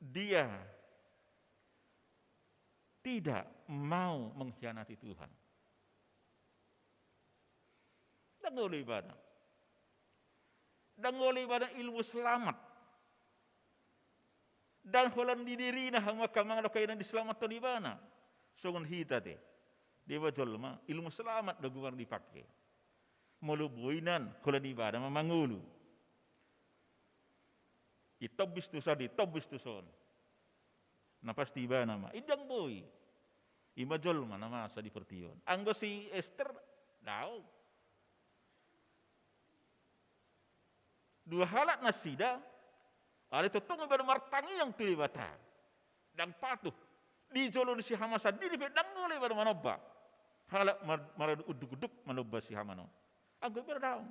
Dia tidak mau mengkhianati Tuhan. Dang olo ibana. Dang olo ibana ilmu selamat. Dang holan di dirina hamu angka amang dohot inang diselamathon ibana. Songon hita te. Deba jolma, ilmu selamat do goarna dipake. Molo boi nian, holan ibana ma mangolu. Itombis tu son, itombis tu son. Na pasti ibana ma. I dang boi. I ma jolma na masa di portibi on. Anggo si Ester, daong. Dua halak nasida, alai tongtong ibana martangiang tu Debata. Dang patuh. Di jolo ni si Haman sandiri pe dang olo ibana manomba. Halak mar-, maradu unduk-unduk manomba si Haman on. Anggo ibana daong.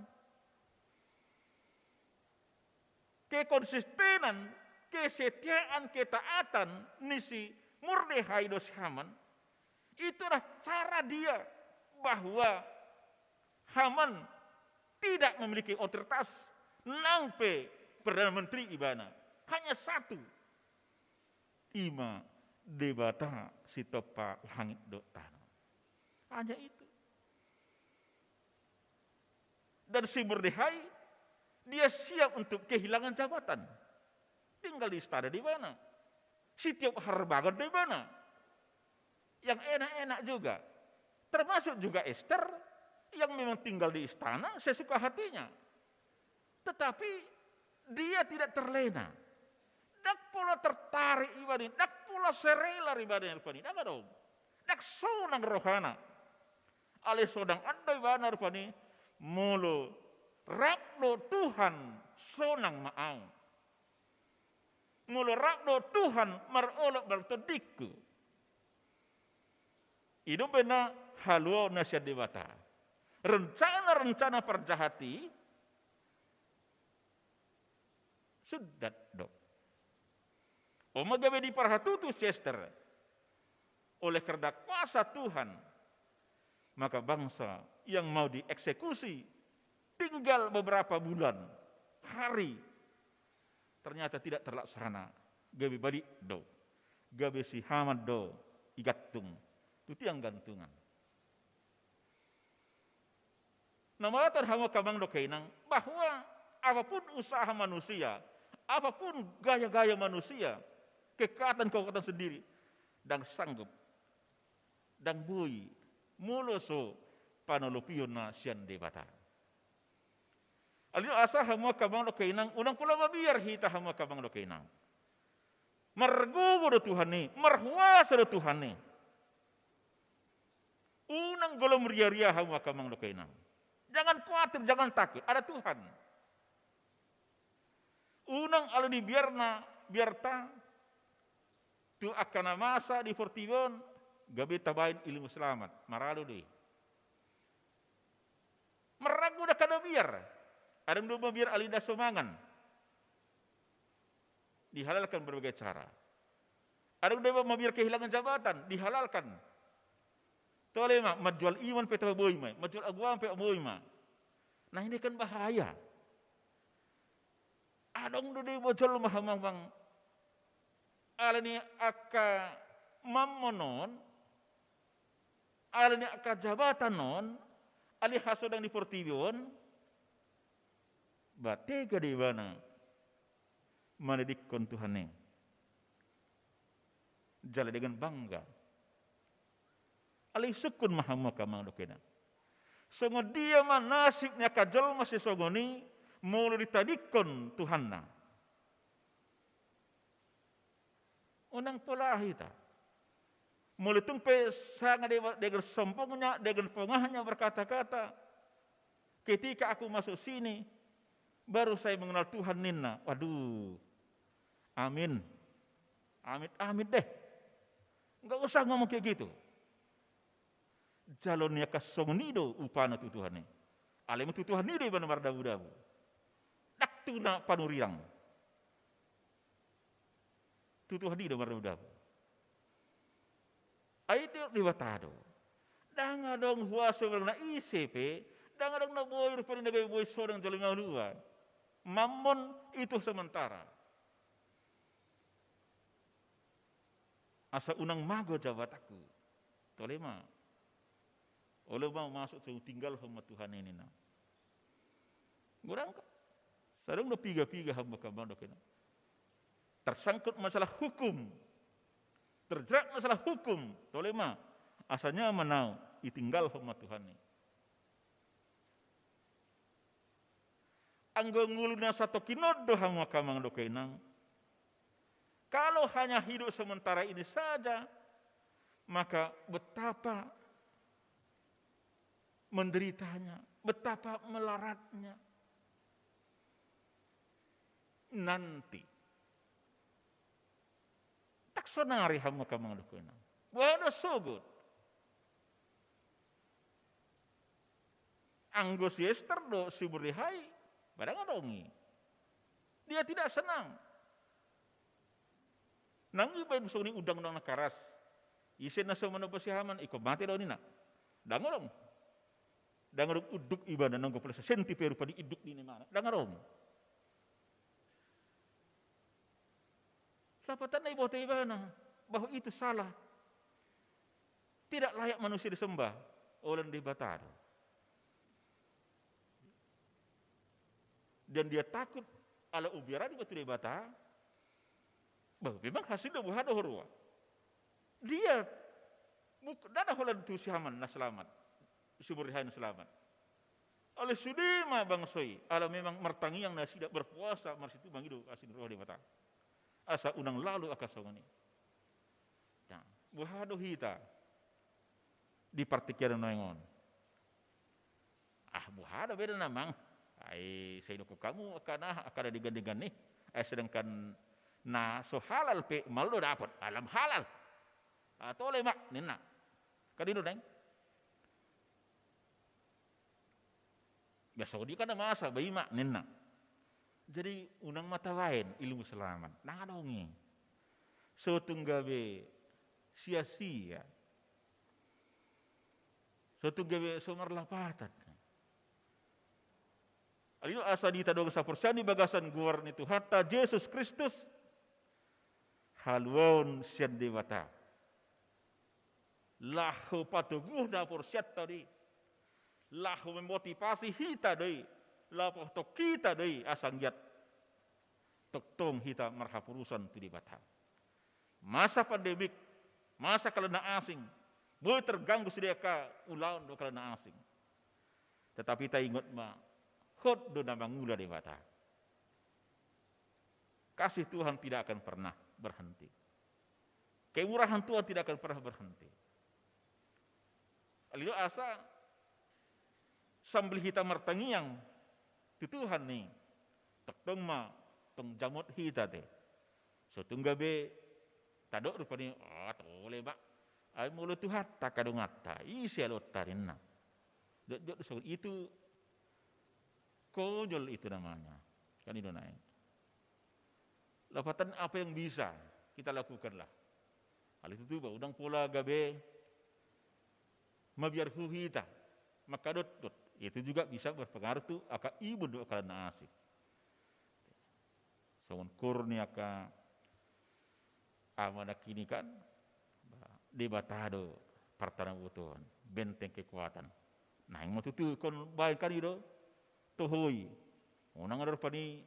Kekonsistenan, kesetiaan, ketaatan ni si Mordehai dohot si Haman, itu adalah cara dia bahwa Haman tidak memiliki otoritas, nang pe perdana menteri ibana. Hanya satu. I ma Debata sitompa langit dohot tano. Hanya itu. Dan si Mordehai, dia siap untuk kehilangan jabatan. Tinggal di istana do ibana. Setiap harbangan do ibana. Yang enak-enak juga. Termasuk juga Ester yang memang tinggal di istana sesuka hatinya. Tetapi dia tidak terlena. Dang pola tertarik ibana i, dang pola serela ibana i rupani, dang adong. Dang sonang rohana. Alai sonang an do ibana rupani, molo rap do Tuhan sonang ma au. Molo rap do Tuhan marolop martondingku. I do umbahen na haluaon na sian Debata. Rencana-rencana parjahat i sundat do. On ma gabe diparhatutu si Ester. Oleh karena kuasa Tuhan, maka bangsa yang mau dieksekusi tinggal beberapa bulan, hari, ternyata tidak terlaksana. Gabe balik do. Gabe si Haman do igantung tu tiang gantungan. Na mauliate hamu angka amang dohot inang, bahwa apapun usaha manusia, apapun gaya-gaya manusia, kekuatan-kekuatan sendiri, ndang sanggup, ndang boi, molo so panolopion na sian Debata. Alai do asa hamu angka amang dohot inang, unang pola mabiar hita hamu angka amang dohot inang. Margogo do Tuhan i, marhuasa do Tuhan i. Unang golom riaria hamu angka amang dohot inang. Jangan khawatir, jangan takut, ada Tuhan. Unang ala ni biarna, biarta tu angka na masa di portibi on, gabe tabaen ilmu selamat, maralo do i. Marragam do angka na biar. Adong do mabiar alani ndang so mangan, dihalalkan berbagai cara. Adong do mabiar kehilangan jabatan, dihalalkan. Tole ma, manjual iman pe tabo boi ma, manjual agama pe boi ma. Nah, ini kan bahaya. Adong do diboto jolma hamu amang, alani angka mammon on, alani angka jabatan on, alani hasonangan di portibi on, ba tega do ibana mandidikkon Tuhan i. Jala dengan bangga. Alai sungkun ma hamu angka amang dohot inang. Songon dia ma nasib ni angka jolma sisongon i molo ditadingkon Tuhanna? Unang pola hita. Molo tung pe sanga de-, dengan sombongnya, dengan pongahnya berkata-kata, "Ketika aku masuk sini, baru saya mengenal Tuhan," ninna. Waduh. Amin. Amit-amit deh. Nggak usah ngomong kayak gitu. Jalo ni angka songon i do upana tu Tuhan i. Alai ma tu Tuhan i do ibana mardabu-dabu. Ndang tu na panurirang. Tu Tuhan i do mardabu-dabu. Ai didok Debata do. Ndang adong huaso barang na ise pe, ndang adong na boi rupani na gabe boi sonang jolma na uluan. Mammon itu sementara. Asa unang mago jabatanku. Tole ma. Olo ma masuk, so tinggalhon ma Tuhan i ninna. Godang ka. Sai adong do piga-piga hamu angka amang dohot inang. Tersangkut masalah hukum. Terjerat masalah hukum. Tole ma. Asa nyaman au, ditinggalhon ma Tuhan i. Anggo ngolu na satongkin on do hamu angka amang dohot inang. Kalau hanya hidup sementara ini saja, maka betapa menderitanya, betapa melaratnya nanti. Ndang sonari hamu angka amang dohot inang. Boha do sogot? Anggo si Ester dohot si Mordehai, ba ndang adong i. Dia tidak senang. Nang ibaen songon i undang-undang na karas. Ise na so manomba si Haman, ingkon mate do ninna. Ndang adong. Ndang adong unduk ibana, nanggo pola sasenti pe rupani unduk di ibana. Ndang adong. Lapatanna iboto ibana bahwa itu salah. Tidak layak manusia disembah oleh Debata do. Dan dia takut ala umbiaran i ma tu Debata. Bah, memang hasilna boha do huroha? Dia buk-, ndada holan tu si Haman na selamat, si Mordehai na selamat. Alai sude ma bangso i, ala memang martangiang nasida, berpuasa, marsitu mangido asi ni roha Debata. Asa unang lalu angka songon i. Nah, boha do hita di partingkian na naeng on? Ah, boha do beda na amang. Ai sai dohonon hamu angka na, angka na denggan-denggan i. Ai sedangkan na so halal pe malo do dapot, alam halal. Ah, tole ma ninna. Kan i do, Daeng? Biasa dia kan masa, ba i ma ninna. Jadi unang ma tabaen ilmu selamat. Nang adong i. So tung gabe sia-sia. So tung gabe so marlapatan. Alai do asa ditadong saporseaon di bagasan goar ni Tuhanta Jesus Kristus, haluaon sian Debata. Laho patoguhon haporseaonta do i. Laho memotivasi hita do i. Laho pahothon hita do i asa anggiat tongtong hita marhaporusan tu Debata. Masa pandemik, masa halak na asing, boi terganggu sude angka ulaon dohot halak na asing. Tetapi taingot ma, hot do na mangula Debata. Kasih Tuhan tidak akan pernah berhenti. Kemurahan Tuhan tidak akan pernah berhenti. Alai do asa sambil hita martangiang tu Tuhan i, tongtong ma tong jamot hita te. So tung gabe tadok rupani, oh, tole ma. Ai molo Tuhanta angka donganta, ise aloanta ninna. Jotjot do songon i, itu konyol itu namanya. Kan i do, Daeng. Lapatan apa yang bisa kita lakukanlah. Alai tutu ba, unang pola gabe mabiar hu hita, mangkadotdot. Itu juga bisa berpengaruh tu angka imun dohot angka na asing. Songon koor ni angka ama nangkin i kan, Debata do partanabotahon, benteng kekuatan. Naeng ma tutu ingkon baen kan i do, toho i. Unang adong rupani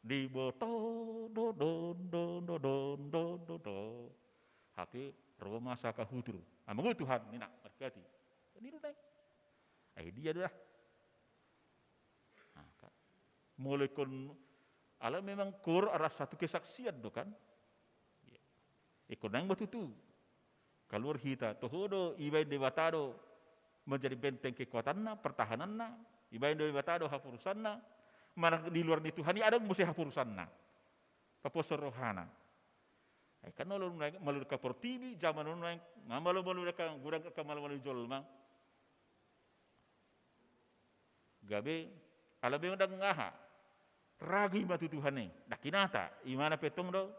diboto do don don do don don do do. Hape ro ma masa angka hutur. Ah, manguhum Tuhan ninna, marhati. Kan i do, Daeng. Ai dia do dah. Nah, kan. Molo ingkon, alai memang koor, ada satu kesaksian do kan. Iya. Ingkon naeng ma tutu. Kaluar hita, toho do, ibaen Debata do menjadi benteng kekuatanna, pertahananna, ibaen do Debata do haporusanna, manang di luar ni Tuhan i adong muse haporusanna. Paposo rohana. Ai kan olo naeng malua angka portibi, jaman on naeng, nga malo malua angka, godang angka malo-malo jolma. Gabe, ala be ndang aha. Ragi ma tu Tuhan i, ndang hinata, imana pe tong do.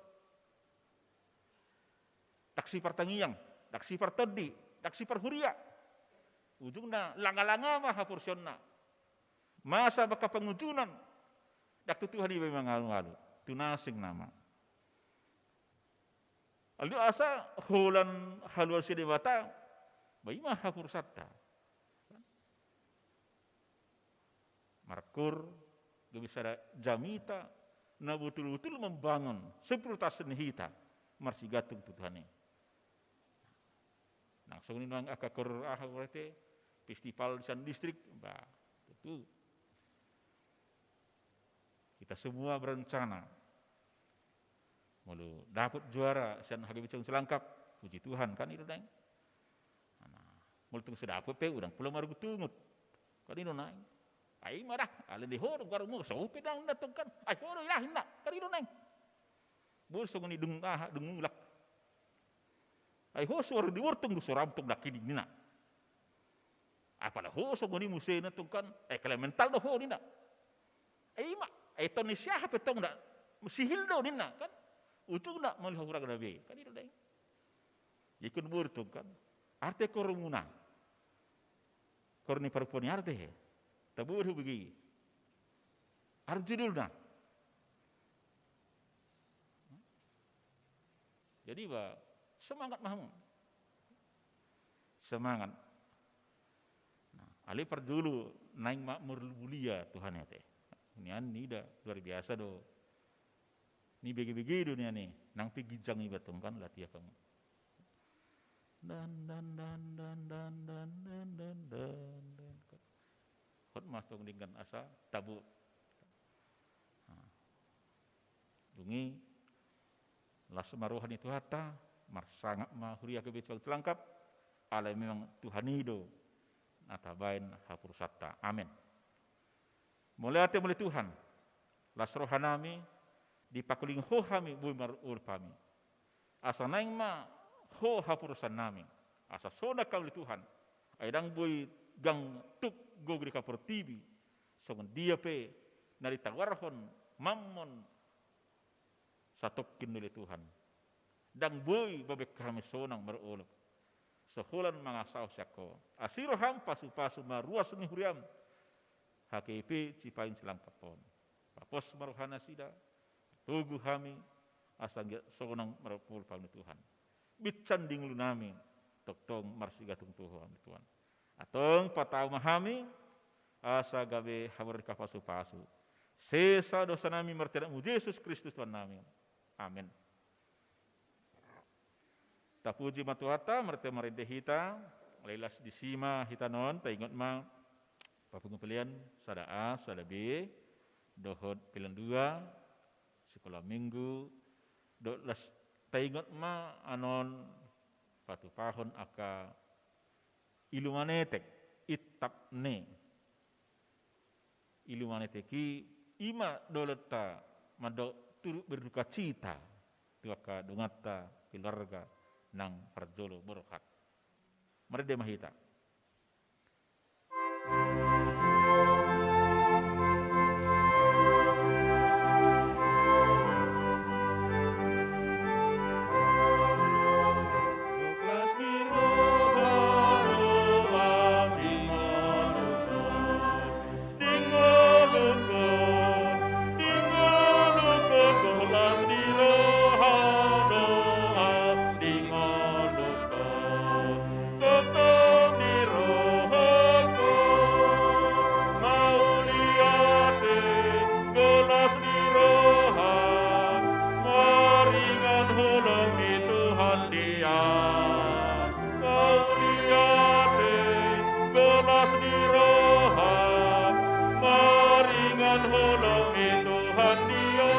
Ndang sipartangiang, ndang sipartondi, ndang siparhuria. Ujungna langa-langa ma haporseaonna. Masa angka pangunjunan, ndang tu Tuhan i be mangalu-alu, tu na asing nama. Alai do asa holan haluaon sian Debata, ba i ma haporusanta. Marangkup, gabe sada jamita na botul-botul membangun spiritualitas ni hita, marsigantung tu Tuhan i. Nang songon i nang angka koor aha berarti, festival sian distrik, ba, tutu. Kita semua berencana. Molo dapot juara sian H K B I Ciliwung Cilangkap, puji Tuhan, kan i do, Daeng. Nah, molo tung so dapot pe, unang pola marungut-ungut. Kan i do, Daeng. Ai ma dah, alai di ho do goarmu, so pe dah ninna tong kan. Ai ho do i dah ninna, kan i do, Daeng. Boi songon i dung aha, dung mulak. Ai ho so ro di bortong do, so ra tong nangkin i ninna. Apala ho songon i muse ninna tong kan, eh, kelemental do ho ninna. Eh, i ma, eh, tong ni siaha pe tong da, sihil do ninna kan. Ujungna molo hahurang na be, kan i do, Daeng. Ingkon boi tong kan. Arte koormuna. Koor ni parpudi arte he. Tabo do bege. Aha judulna? Jadi ba, semangat ma hamu. Semangat. Nah, alai parjolo naeng ma marmulia Tuhan i ate. Nian nida luar biasa do. Nibege-bege do nian i, nang pe ginjang iba tong kan, latihan hamu. Dan, dan, dan, dan. Hot ma tong denggan asa tabo. Nah. Dung i, las ma roha ni Tuhanta, marsangap ma huria H K B I Ciliwung Cilangkap, alai memang Tuhan i do na tabaen haporusanta. Amen. Mauliate mauliate Tuhan, las rohanami, dipakulingkol Ho hami boi marolop hami. Asa naeng ma Ho haporusannami, Asa sonang hami Tuhan. Ai ndang boi gantung gogo di portibi. Songon dia pe na ditawarhon Mammon satongkin do ale Tuhan. Ndang boi babek hami sonang marolop. So holan mangasahon sian Ho. Asi roham pasupasu ma ruas ni huriam. Hakehe pe sipainsilang pappon. Papos ma roha nasida. Togu hami. Asa anggiat sonang marolop hami Tuhan. Binsan di ngolu nami. Tongtong marsigantung tu Ho hami Tuhan. Antong patau ma hami. Asa gabe habar ni hapasupasu. Sesa dosa nami marhite Anakmu Jesus Kristus Tuhan nami. Amen. Tapuji ma Tuhanta, marhite marende hita, alai las disi ma hita non, taingot ma, papungu pelean, sada A, sada B, dohot pelean dua, sikola minggu, dohot las taingot ma anon patupahon angka ilumanetek, itap ne. Ilumanetek i ima dolonta mandok turut berdukacita tu angka donganta keluarga nang parjolo borhat. Marende ma hita. Maringan holong ni Tuhan dia. Mauliate, gelas ni roha, maringan holong ni Tuhan dia.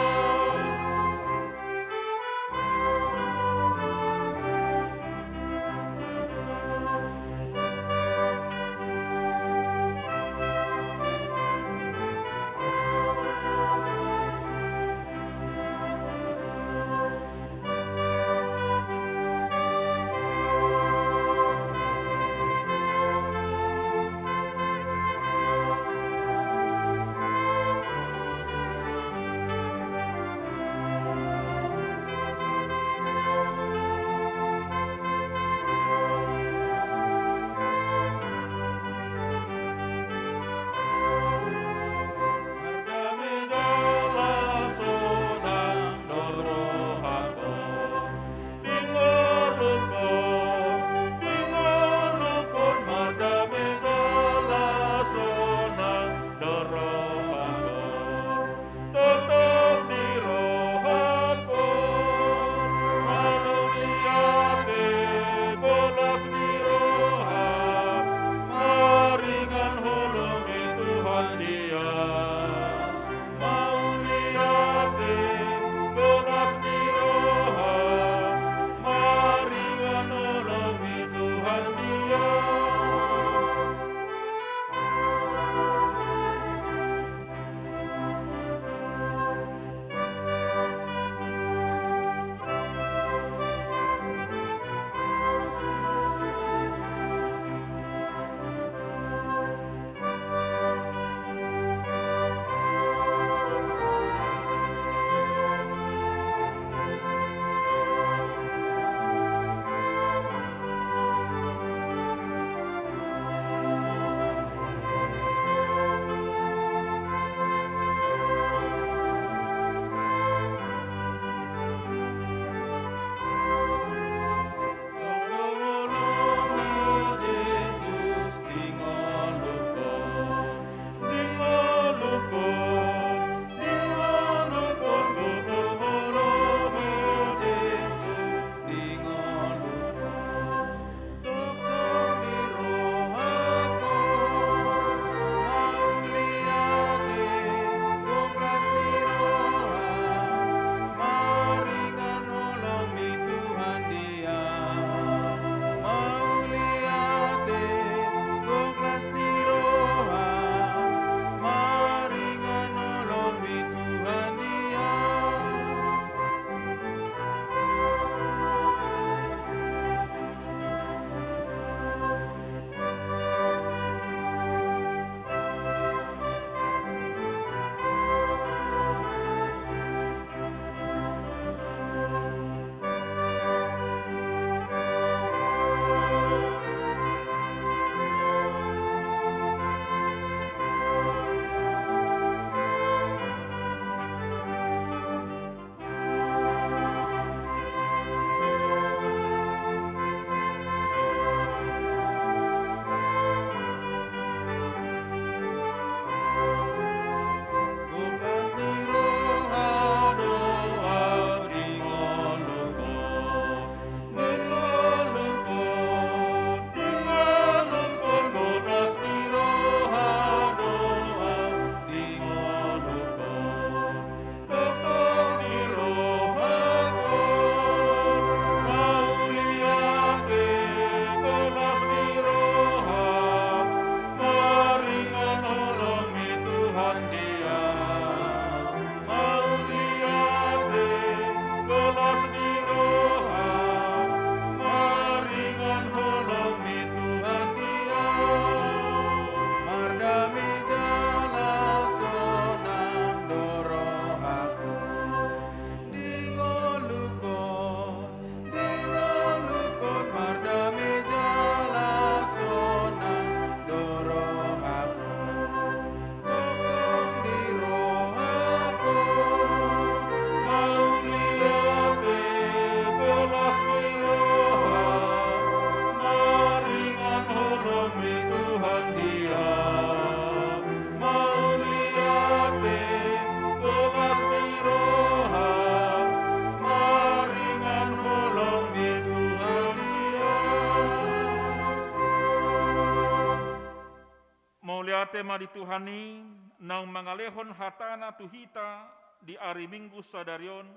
Mauliate ma di Tuhan i, naung mangalehon hatana tu hita di ari Minggu sadari on,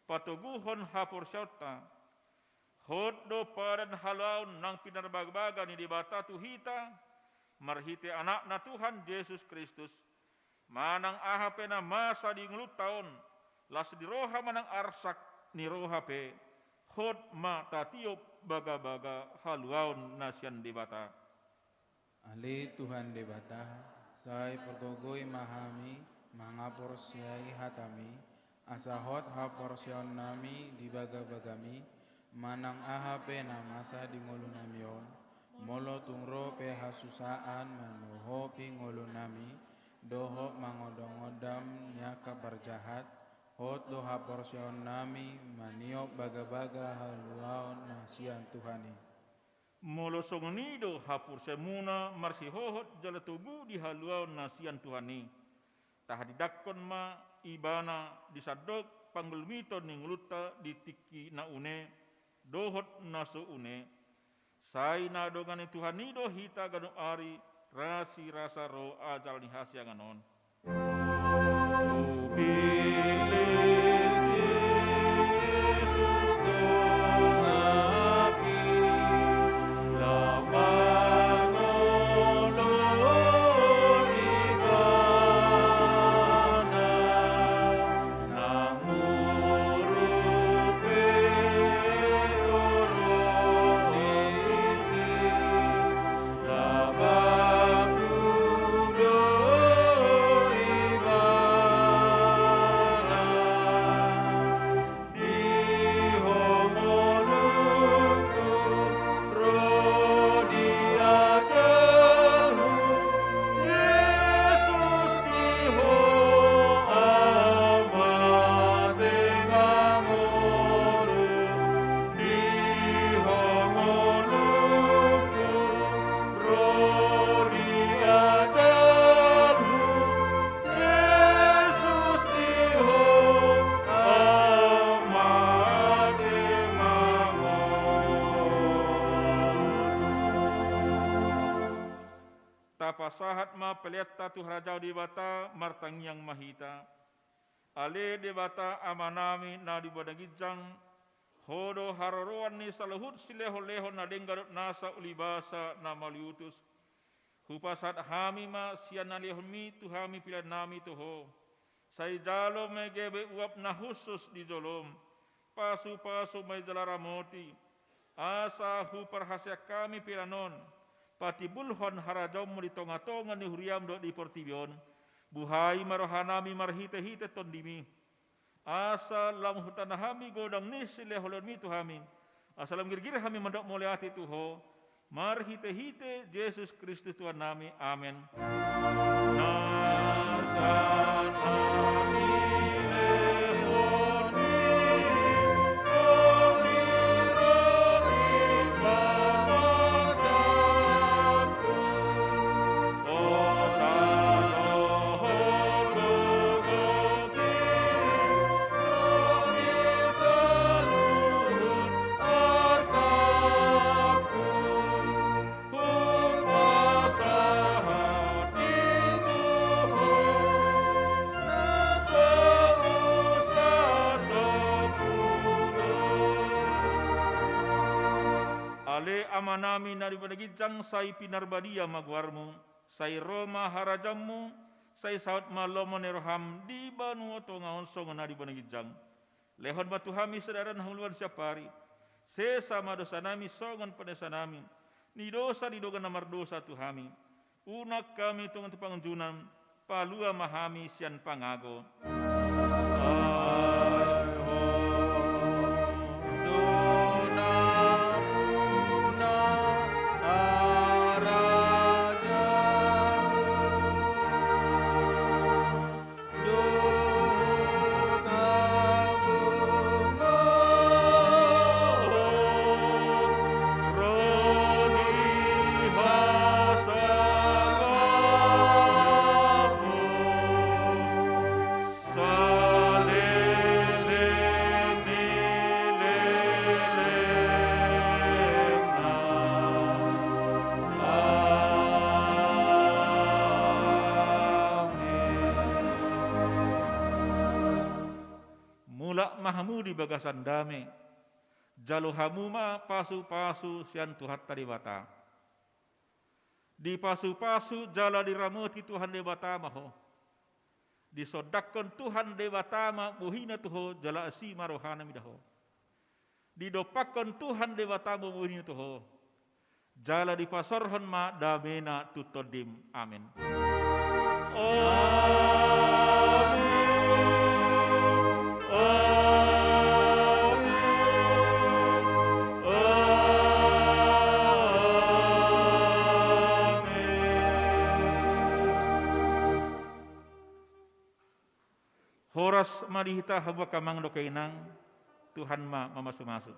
patoguhon haporseaonta. Hot do padan haluaon nang pinarbagabaga ni Debata tu hita, marhite Anakna Tuhan Jesus Kristus. Manang aha pe na masa di ngolunta on, las ni roha manang arsak ni roha pe, hot ma tatiop bagabaga haluaon na sian Debata. Ale Tuhan Debata, sai pargogoi ma hami mangaporseai hataMi, asa hot haporseaonnami di bagabagaMi, manang aha pe na masa di ngolunami on, molo tung ro pe hasusaan mandohopi ngolunami, dohot mangodamodam ni angka parjahat, hot do haporseaonnami maniop bagabaga haluaon na sian Tuhan i. Molo songon i do haporseaonmuna marsihohot jala togu di haluaon na sian Tuhan i, tahadidakkon ma Ibana di sandok panggulmiton ni ngolunta di tingki na une dohot na so une. Sai na dongan ni Tuhan i do hita ganup ari, rasirasa ro ajal ni hasiangan on. Tapasahat ma peleanta tu harajaon Debata, martangiang ma hita. Ale Debata Amanami na di banua ginjang, Ho do haroroan ni saluhut silehonlehon na denggan dohot nasa ulibasa na mauliutus. Hupasahat hami ma sian na nilehonMi tu hami peleannami tu Ho. Sai jalo ma i gabe uap na hushus di joloM. Pasupasu ma i jala ramoti, asa huparhaseang hami pelean on patimbulhon harajaonMu di tongatonga ni huriaM dohot di portibi on. Buhai ma rohanami marhitehite TondiMi, asa lam hutanda hami godang ni silehonlehonMi tu hami, asa lam girgir hami mandok mauliate tu Ho, marhitehite Jesus Kristus Tuhannami. Amen. Ale Amanami na di banua ginjang, sai pinarbadia ma goarMu, sai ro ma harajaonMu, sai saut ma lomo ni rohaM di banua tonga on songon na di banua ginjang. Lehon ma tu hami sadari on hangoluan siapari. Sesa ma dosanami songon panesanami ni dosa ni dongan na mardosa tu hami. Unang hami tongtong tu pangunjunan, palua ma hami sian pangago. ma hamu di bagasan dame, jalo hamu ma pasu-pasu sian Tuhanta Debata. Dipasupasu jala diramoti Tuhan Debata ma ho. Disondangkon Tuhan Debata ma bohina tu ho jala asi ma rohana mida ho. Didompakkon Tuhan Debata ma bohina tu ho. Jala dipasaorhon ma damena tu tondim. Amen. Amen. Amen. Amen. Horas ma di hita hamu angka amang dohot inang, Tuhan ma mamasumasu.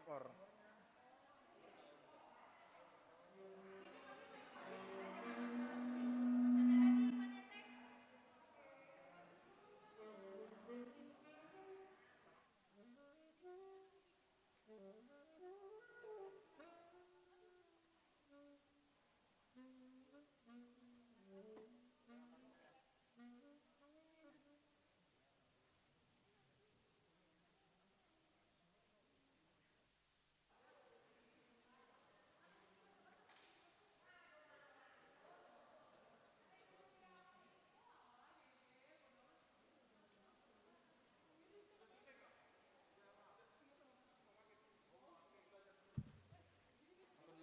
Or.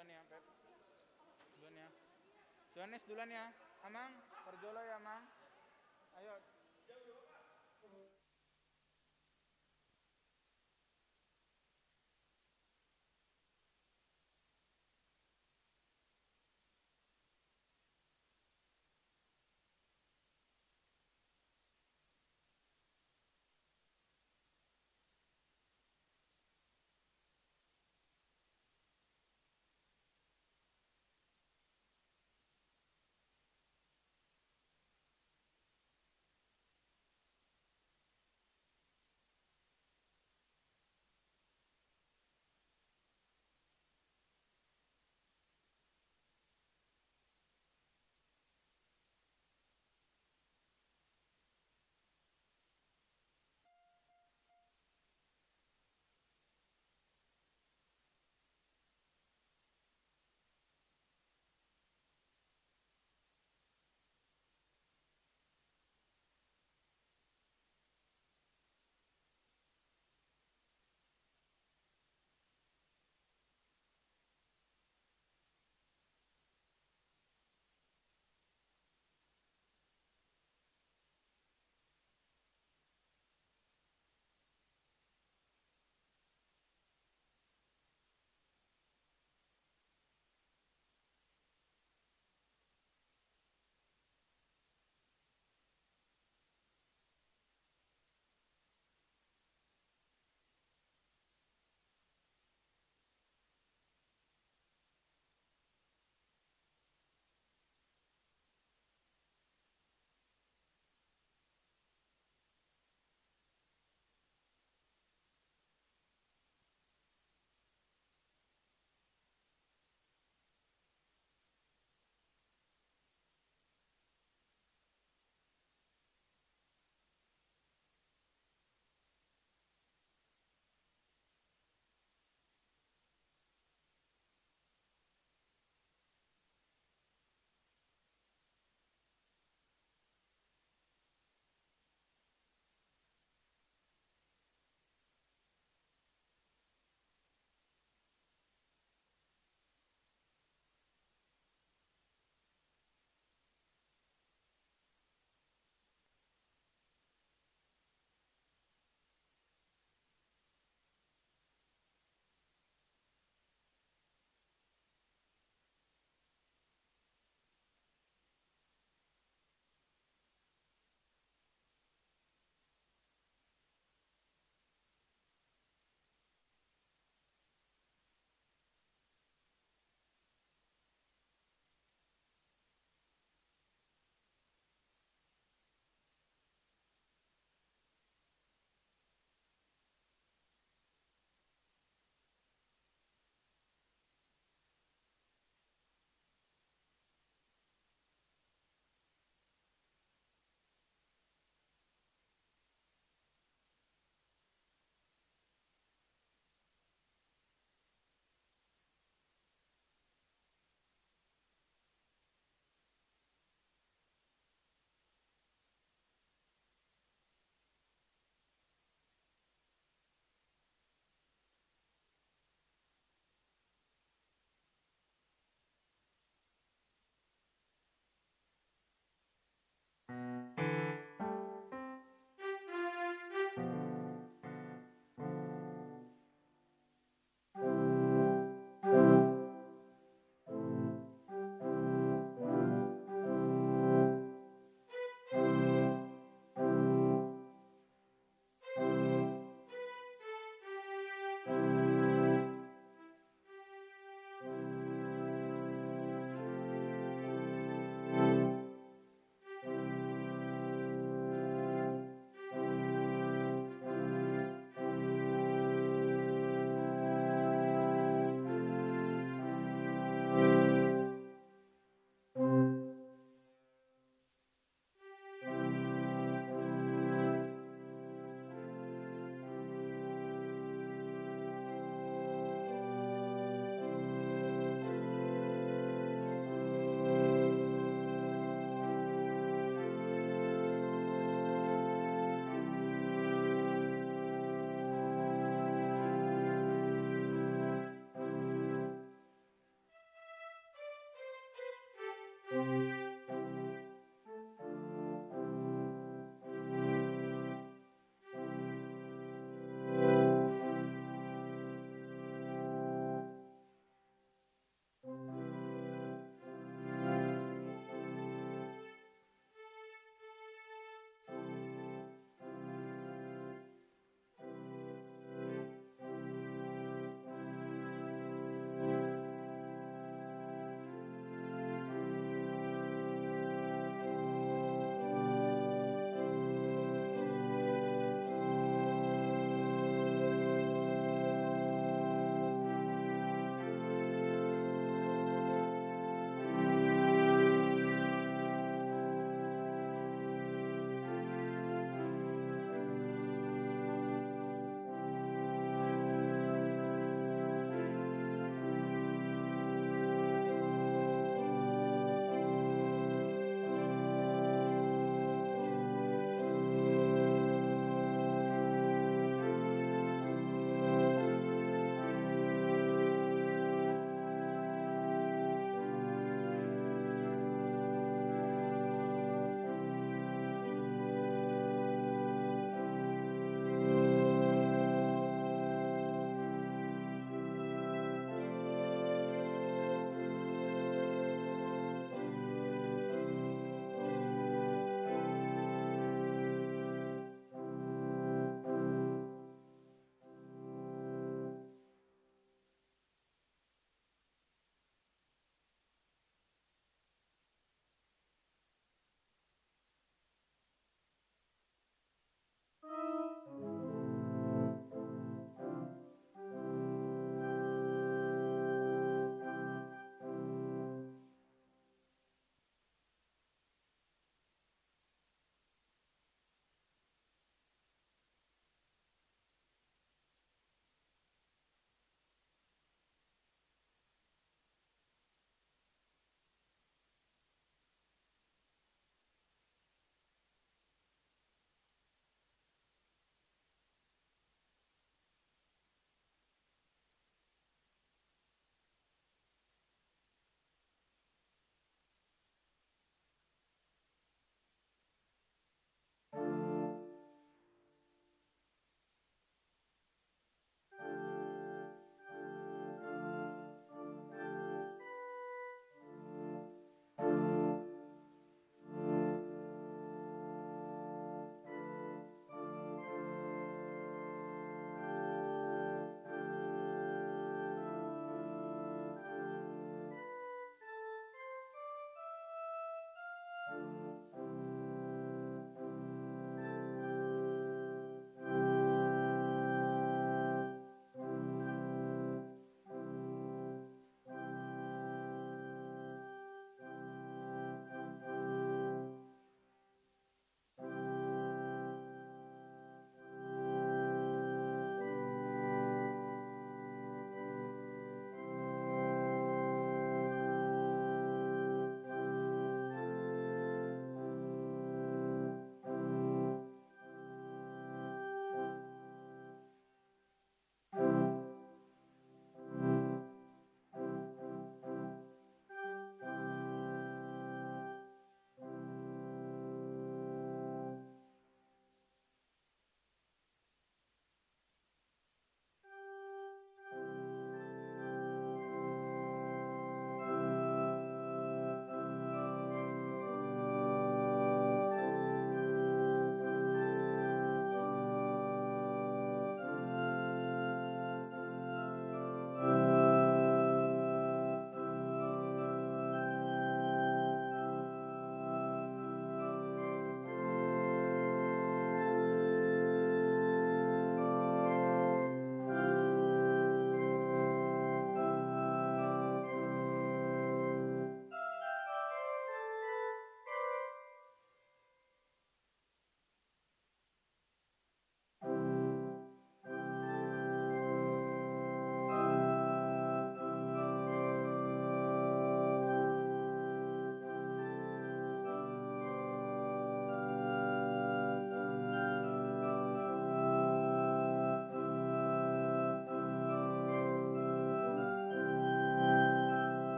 Duluan ya, Pep. Duluan ya. Johannes duluan ya. Amang, parjolo ya, Amang.